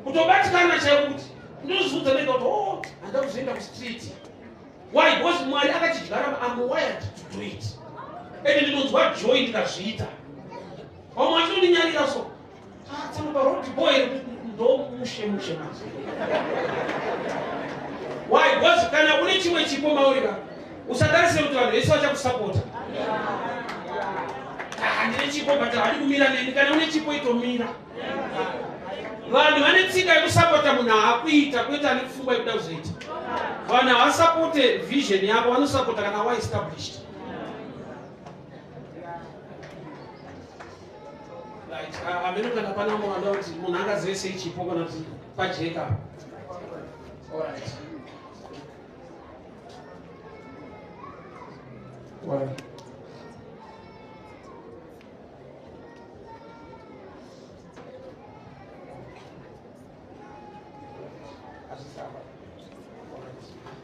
kutobatikana chaiko, kuti ndozviudza ndega kuti, oh, handa kuzoenda kustreet. Why? Because Mwari akachidyara. Am wired to do it and ndinonzwa joy ndikazviita. Vamwe vachinondinyarira, so ah, tsano paroad boy ndo mushe mushe manje. Why? Because kana une chimwe chipo mauri ka, usatarise kuti vanhu vese vachakusapota. Ah, ndine chipo but havadi kumira neni. Kana une chipo, itomira. Vanhu vane tsika yekusapota munhu aakuita, kwete ane pfungwa yekuda kuzoita. Vanhu havasapote vision yako, vanosapota kana waestablished. Right, hameno kana pana mwana kuti munhu angazive sei chipo, kana kuti pajeka. Alright. Alright.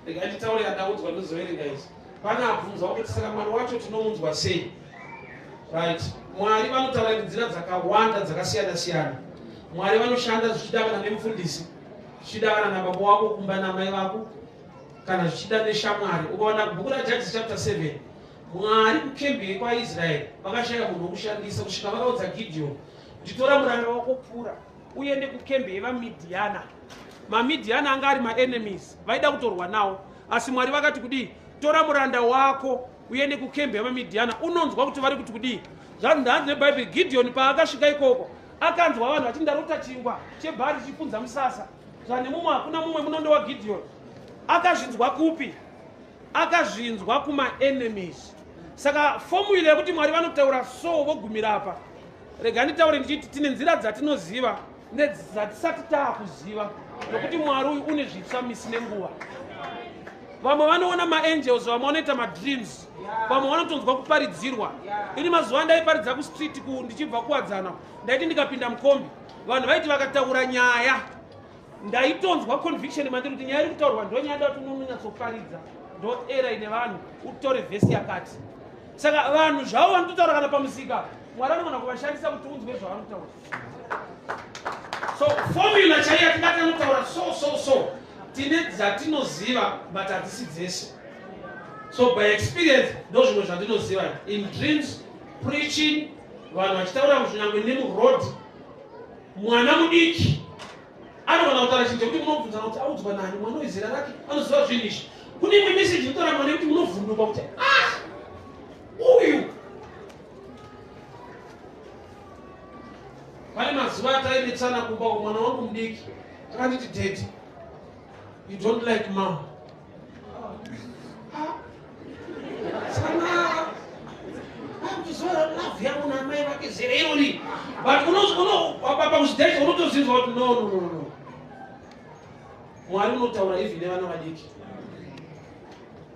Regai nditaure yandaudzwa, ndozoverenga izvi. Pane abvunzwa kuti saka Mwari wacho tinomunzwa sei? Right, Mwari vanotaura nenzira dzakawanda dzakasiyana siyana. Mwari vanoshanda zvichida kana nemufundisi, zvichida kana nababa wako kumba, namai vako, kana zvichida neshamwari. Ukaona bhuku raJudges chapter 7, Mwari kukembi yekwaIsraeri vakashaya munhu wokushandisa kusvika vakaudza Gideon kuti, tora muranda wako Pura uende kukembi yevaMidhiana. MaMidhiana anga ari maenemies, vaida kutorwa nawo, asi Mwari vakati kudii? Tora muranda wako uende kukembi yavaMidhiana, unonzwa kuti vari kuti kudii. Zvanzi neBhaibheri, Gideon paakasvika ikoko, akanzwa vanhu vachiti, ndarota chingwa chebhari chichipunza musasa, zvane mumwe hakuna mumwe, munondo waGideon. Akazvinzwa kupi? Akazvinzwa kumaenemies. Saka formula yekuti Mwari vanotaura so vogumira apa, rega nditaure ndichiti tine nzira dzatinoziva nedzatisati taakuziva, nokuti Mwari uyu une zvitsva misi nenguva. Vamwe vanoona maangels, vamwe vanoita madreams, vamwe vanotonzwa kuparidzirwa. Ini mazuva ndaiparidza kustreet ndichibva Kuwadzana, ndaiti ndikapinda mukombi, vanhu vaiti vakataura nyaya, ndaitonzwa conviction mandiri kuti nyaya iri kutaurwa ndo nyaya ndati unonyatsoparidza, ndo era ine vanhu, utore vhesi yakati. Saka vanhu zvavo vanototaura kana pamusika, Mwari anogona kuvashandisa kuti unzwe zvavanotaura. So formula chaiyo yatingati anotaura so so so, tine dzatinoziva but hadzisi dzese. So by experience ndo zvimwe zvandinoziva: in dreams, preaching, vanhu vachitaura, kunyangwe nemuroad. Mwana mudiki anogona kutaura chinhu chekuti munobvunzana kuti audzwa nani, mwana wezera rake anoziva zvinhu izvi. Kune imwe meseji inotaura mwana yekuti munovhunduka kuti, ah, uyu. Pane mazuva atainetsana kumba, mwana wangu mudiki akanditi, "Daddy, you don't like mom." Sana kuzoora love yangu namai vake zera irori, but pakuzvidaisa unotozinzwa kuti no, no, no, no, Mwari unotaura even nevana vadiki.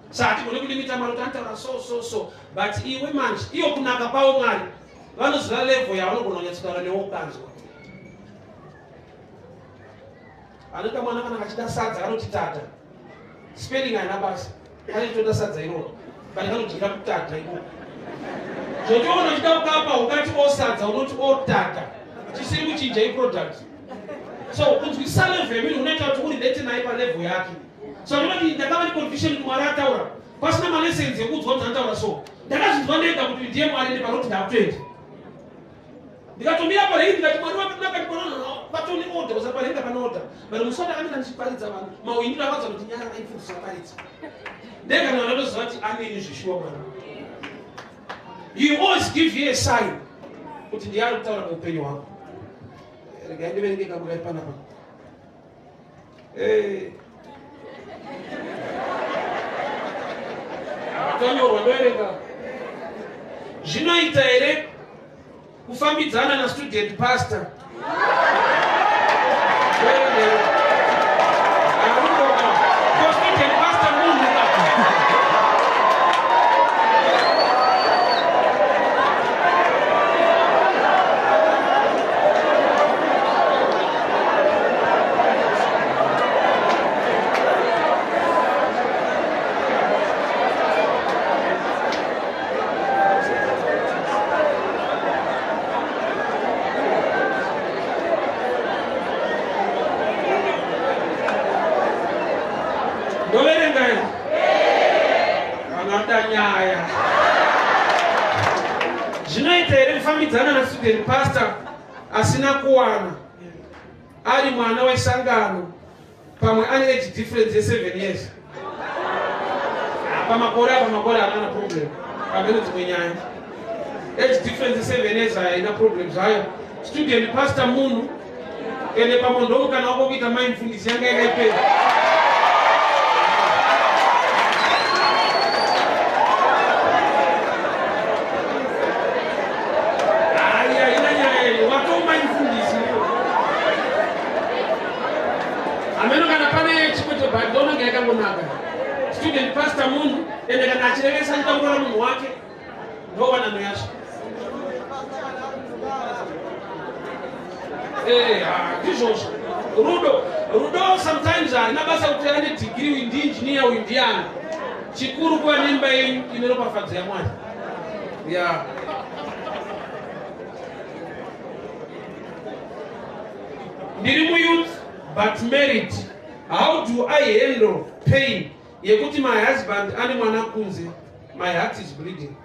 Saka hatigone kulimita Mwari kuti anotaura so so so, but iwe manje, iyo kunaka kwavo, Mwari vanoziva level yavanogona kunyatsotaura newe ukanzwa. Anoita mwana kana kachida sadza kanoti tata. Spelling haina basa, kanotoda sadza iroro, but kanodyira kutata ikoko. Zvotiona uchida kukapa, ukati osadza unoti otata, chisiri kuchinja iproduct. So kunzwisisa level yemunhu unoita kuti urelate naye palevel yake. So ndinoti ndakava neconviction kuti Mwari ataura pasina malessons ekuudzwa kuti anotaura so. Ndakazvinzwa ndega kuti ndiye Mwari, ndiparoti ndakutoenda, ndikatomira parengi, ndikati, Mwari wakanaka, patone order kusa parengi apana order. But musi wandakamira ndichiparidza, vanhu mauindiro akaudza kuti nyara raifundisa paridza ndega. Kana ndatoziva kuti aneni zvishuwa, Mwari, he always give you a sign kuti ndiye ari kutaura muupenyu hwako. Regai ndiverenge kamwe kari panapa. Eh. Tonyorwa, ndoerenga. Zvinoita here kufambidzana nastudent pastor? Ndoerenga. Ko student pastor munhu ka? Ndoverenga here? Vanoda nyaya. Zvinoita here kufambidzana nastudent pastor asina kuwana ari mwana wesangano pamwe ane age difference ye7 years? Pamakore apa, makore haana problem. Pamene dzimwe nyaya, age difference ye7 years haina problem zvayo. Student pastor munhu ende pamwe ndomukana wako kuita mai mufundisi yanga yakaipera. Hai, haina nyaya iyo, watomai mufundisi hameno kana pane chimwe chebhandonenge yakangonaka. Student pastor munhu ende kana achirevesa achida kuroora munhu wake, ndowanano yacho. Ndizvozvo, rudo, rudo sometimes harina basa kuti ane dhigiri, uyu ndiinjiniya, uyu ndiani. Chikuru kuva nemba yenyu ine ropafadzo yaMwari ya ndiri muyouth but married. How do I handle pain yekuti my husband ane mwana kunze? My heart is bleeding.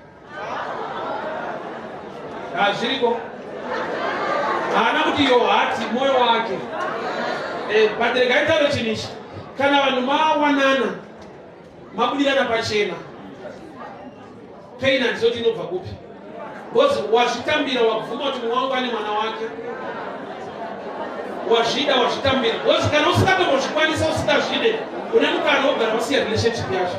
Hazviriko, haana kuti your heart, mwoyo wake. But regai tauro chinhu ichi: kana vanhu mawanana, mabudirana pachena, pain handizoti inobva kupi, because wazvitambira, wabvuma kuti mumwe wangu ane mwana wake, wazvida, wazvitambira. Because kana usingatombozvikwanisa, usingazvide, une mukana wogara wasiya relationship yacho,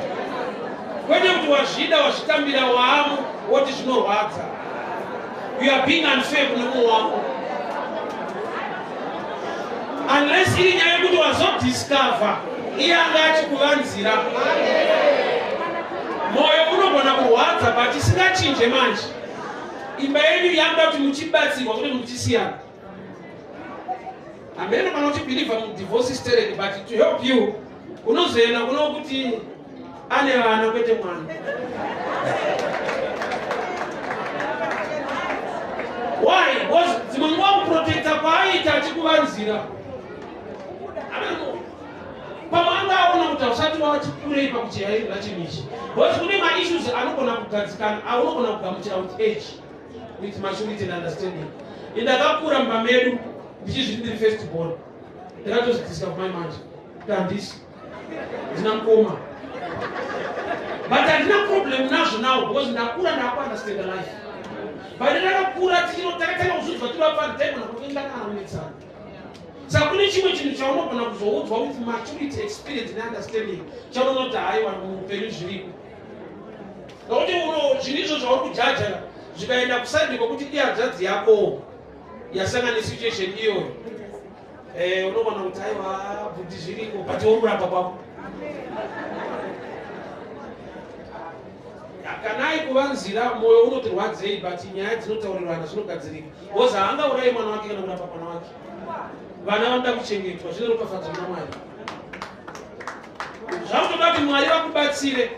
kwete kuti wazvida, wazvitambira, waamo, woti zvinorwadza. You are being unfair kune mumwe wako, unless iri nyaya yekuti wazodiscover iye anga achikuvanzira. Mwoyo unogona kurwadza, but isingachinje manje imba yenyu yanga kuti muchibatsirwa kuti muchisiyana. Hameno kana uchibhilivha mudivorce sterek, but to help you unozoenda kuno kuti ane vana kwete mwana. Why? Because dzimwe nguva kuprotecta kwaaiita achikuvanzira, pamwe anga aona kuti hausati wachikurei pakuchihairira chinhu ichi, because kune maissues anogona kugadzikana, aunogona kugamuchira with age, with maturity and understanding. Indakakura mumba medu ndichizviti ndiri first born. Ndakatozvidiscover mai manje kuti handisi, ndina mukoma, but handina problem nazvo now because ndakura, ndakuunderstand life. But ndakakura takatanga kuzvidzwa tiri vapfana, taigona kuvengana kana kunetsana. Saka kune chimwe chinhu chaunogona kuzoudzwa with maturity, experience neunderstanding, chaunoona kuti haiwa, muupenyu zviriko. Nokuti uno zvinhu izvo zvauri kujaja zvikaenda kuside kwekuti ihanzvadzi yako yasangana nesituation iyoyo, unogona kuti aiwa, bhuti, zviriko, but uri kuramba kwako. Kanai kuvanzira, mwoyo unotirwadzei, but nyaya dzinotaurirana, zvinogadzirika, because haangaurayi mwana wake kana kurapa mwana wake. Vana vanoda kuchengetwa, zvine ropafadzo muna Mwari. Zvakutoda kuti Mwari vakubatsire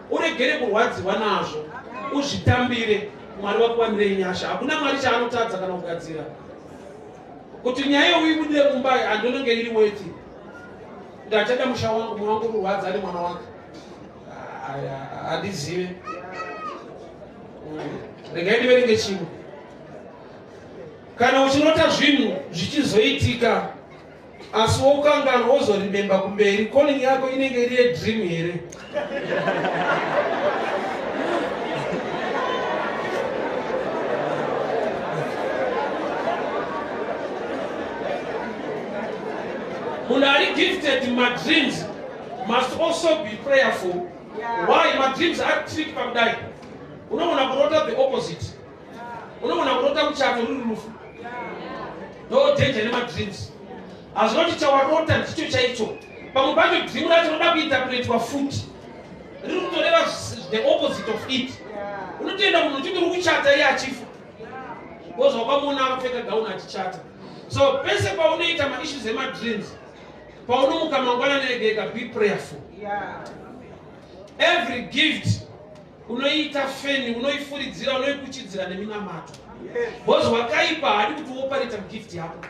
uregere kurwadziwa nazvo, uzvitambire. Mwari vakuwanirei nyasha. Hakuna Mwari chaanotadza kana kugadzira. Kuti nyaya iyo ibude mumba, handinonge iri weti kuti achada musha wangu, mwoyo wangu kurwadza ane mwana wake. Handizive. Regai ndiverenge chimwe. Kana uchirota zvinhu zvichizoitika asi wokanganwa, wozoremember kumberi, calling yako inenge iri yedream here? Munhu ari gifted madreams must also be prayerful. Why? Madreams ari trick pakudai. Unogona kurota the opposite, unogona kurota muchato ruri rufu. Ndo danger nemadreams. Hazvinoti chawarota ndicho chaicho. Pamwe pacho dream racho roda kuinterpretwa futi, riri kutoreva the opposite of it. Unotoenda munhu uchiti uri kuchata, iye achifa, because wakamuona akapfeka gauni achichata. So pese paunoita maissues emadreams, paunomuka mangwanani ega ega, be prayerful. Every gift unoiita feni, unoifuridzira, unoikuchidzira neminamato, because wakaipa haadi kuti uoperate mugift yako,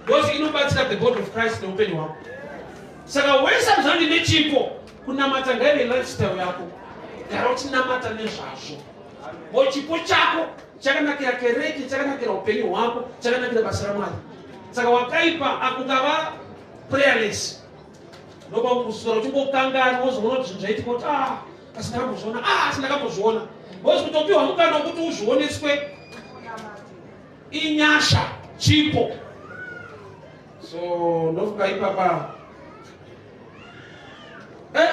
because inobatsira the body of Christ neupenyu hwako. Saka wese anoziva ndine chipo, kunamata ngaive lifestyle yako. Gara uchinamata nezvazvo. Bo chipo chako chakanakira kereke, chakanakira upenyu hwako, chakanakira basa raMwari. Saka wakaipa akungava prayerless. Ndopakuswera uchingokanganwa wozoona kuti zvinhu zvaitika kuti ah asi ndakambozviona ah asi ndakambozviona. Wozi kutopiwa mukana wekuti uzvioneswe inyasha chipo. So ndofunga ipapa eh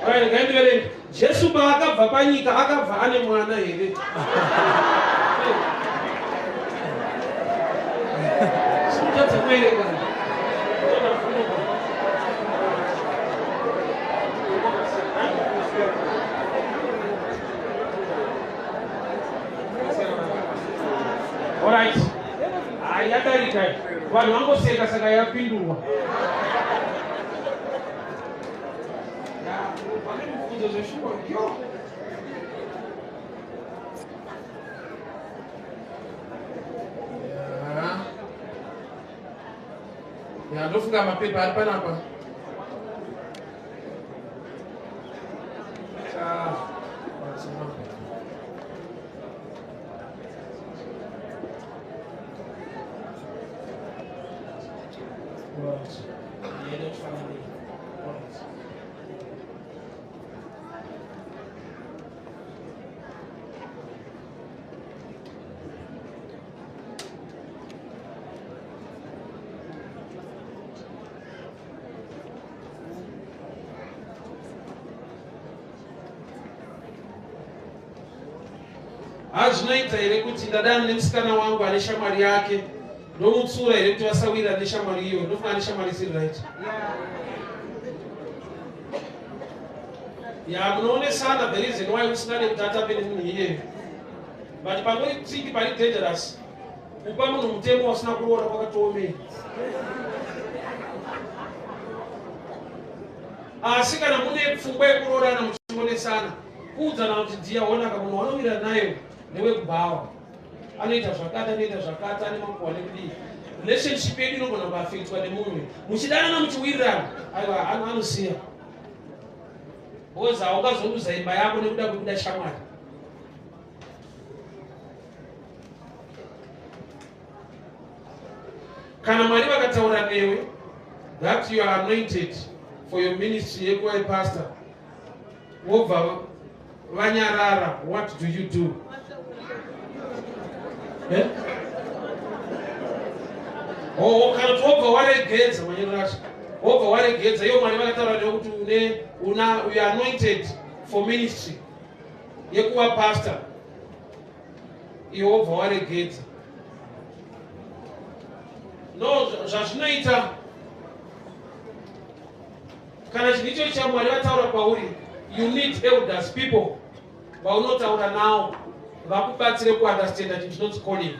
Right, ngaendiverenge. Jesu paakabva panyika akabva ane mwana here? Sinotadza kuverenga. All right. Hayi yadarika. Vanhu vangoseka saka yapindurwa. Pane mubvunzo zveshuwa. Yo. Ya, ndofunga mapepa ari panapa. Ah, Hazvinoita here kuti ndadana nemusikana wangu ane shamwari yake ndomutsura here kuti vasawira neshamwari iyo ndofunga ane shamwari isiri right ya munoonesana the reason why usingade kuti atape nemunhu iyeyo but pangori tricky pari dangerous kupa munhu mutemo wasina kuroora kwakatoomei asi kana mune pfungwa yekuroorana muchionesana kuudzana kuti dhiya onaka munhu wanowira nayo ndewekubhawa anoita zvakati anoita zvakati ane makuhwa nekudii relationship yedu inogona kuafektwa nemunhu uyu muchidanana muchiwirirana aiwa anosiya because haungazoruza imba yako nekuda kwekuda shamwari kana Mwari vakataura newe that you are anointed for your ministry yekuva pastor wobva vanyarara what do you do eh? Oh, kana kuti wobva waregedza manyoro acho wobva waregedza iwo Mwari vakataura newe kuti une una you are anointed for ministry yekuva pastor iwe wobva waregedza no zvazvinoita kana chinhu ichocho chaMwari vataura kwauri you need elders people vaunotaura nawo vakubatsire kuunderstanda chinhu chinonzi calling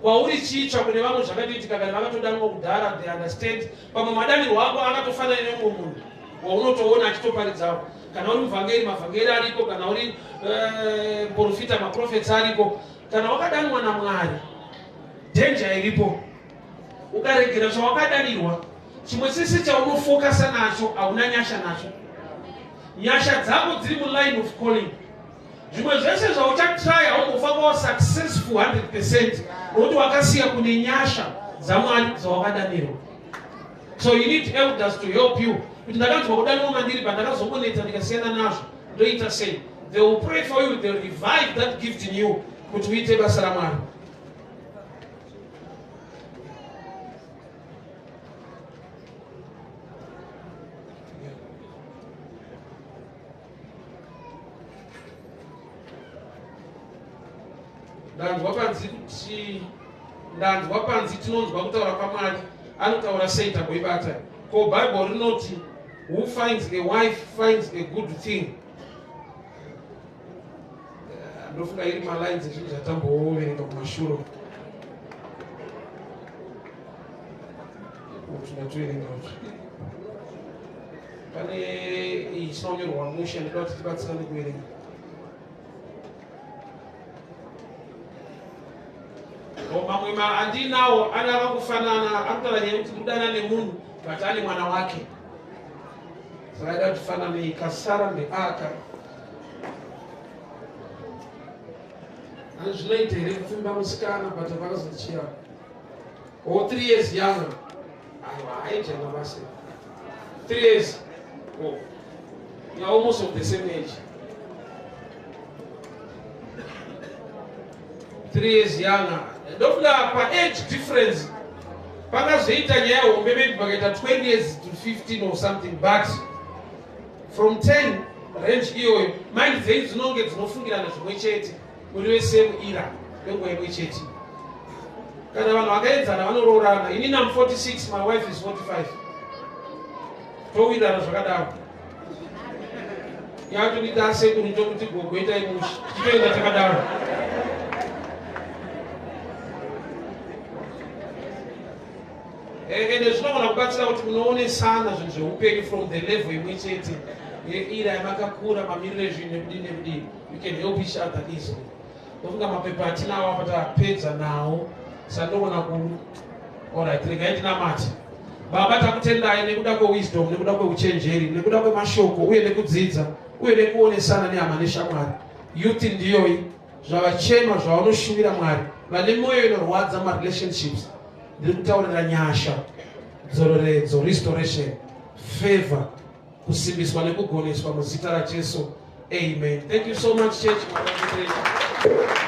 kwauri chitsva kune vamwe zvakatoitika kana vakatodanwa kudhara they understand pamwe madanirwo ako akatofanana neumwe munhu waunotoona achitoparidzawo kana uri muvhangeri mavhangeri ariko kana uri eh, muprofita maprofets ariko kana wakadanwa naMwari danger iripo ukaregera zvawakadanirwa chimwe sese chaunofokasa nacho hauna nyasha nacho nyasha dzako dziri muline of calling zvimwe zvese zvauchatry haumbofa kuva successful 100 percent nokuti wakasiya kune nyasha dzaMwari dzawakadanirwa so you need elders to help you kuti ndakanzwa kudanwa mandiri pandakazongonetsa ndikasiyana nazvo ndoita sei they will pray for you they will revive that gift in you kuti uite basa raMwari ndanzwa panzi kuti ndanzwa panzi tinonzwa kutaura kwaMwari anotaura sei tagoibata ko Bible rinoti who finds a wife finds a good thing eh, ndofunga iri malines ezvinhu zvatamboverenga kumashuro ndatoverenga pane iyi isina kunyorwa mushe ndinoda kuti tibatsirane kuverenga mamwe Mamwe andinawo ane akangofanana, akutaura nyaya yekuti ndikudana nemunhu but ane mwana wake, saka aida kuti fananei. Kasara ndeaka. Ani zvinoita here kupfimba musikana but vakazochiya or 3 years younger? Aiwa, haijana basa. 3 years, oh, you are almost of the same age. 3 years younger, ndofunga paage difference pangazoita nyaya hombe, maybe pakaita 20 years to 15 or something, but from 10 range iyoyo, mind dzenyu dzinonge dzinofungirana zvimwe chete, muri vesame era, nenguva imwe chete. Kana vanhu vakaenzana vanoroorana. Inini am 46, my wife is 45, towirirana zvakadaro. Yatondiita asekuru, tokuti gogo, itai mushe, tichitoenda takadaro. Ende zvinogona kubatsira kuti munoonesana zvinhu zveupenyu from the level imwe chete yeira yamakakura, mamiriro ezvinhu, nekudii nekudii. You can help each other easily. Ndofunga mapepa atinawo apa tapedza nawo, sandogona ku, alright, regai tinamate. Baba, takutendai nekuda kwewisdom, nekuda kweuchenjeri, nekuda kwemashoko uye nekudzidza uye nekuonesana nehama neshamwari. Youth ndiyoyi, zvavachema, zvavanoshuvira. Mwari, vane mwoyo inorwadza, marelationships, ndiri kutaurira nyasha, dzororedzo, restoration, favor, kusimbiswa nekugoneswa muzita raJesu. Amen. Thank you so much, church. Mwari vakutirei.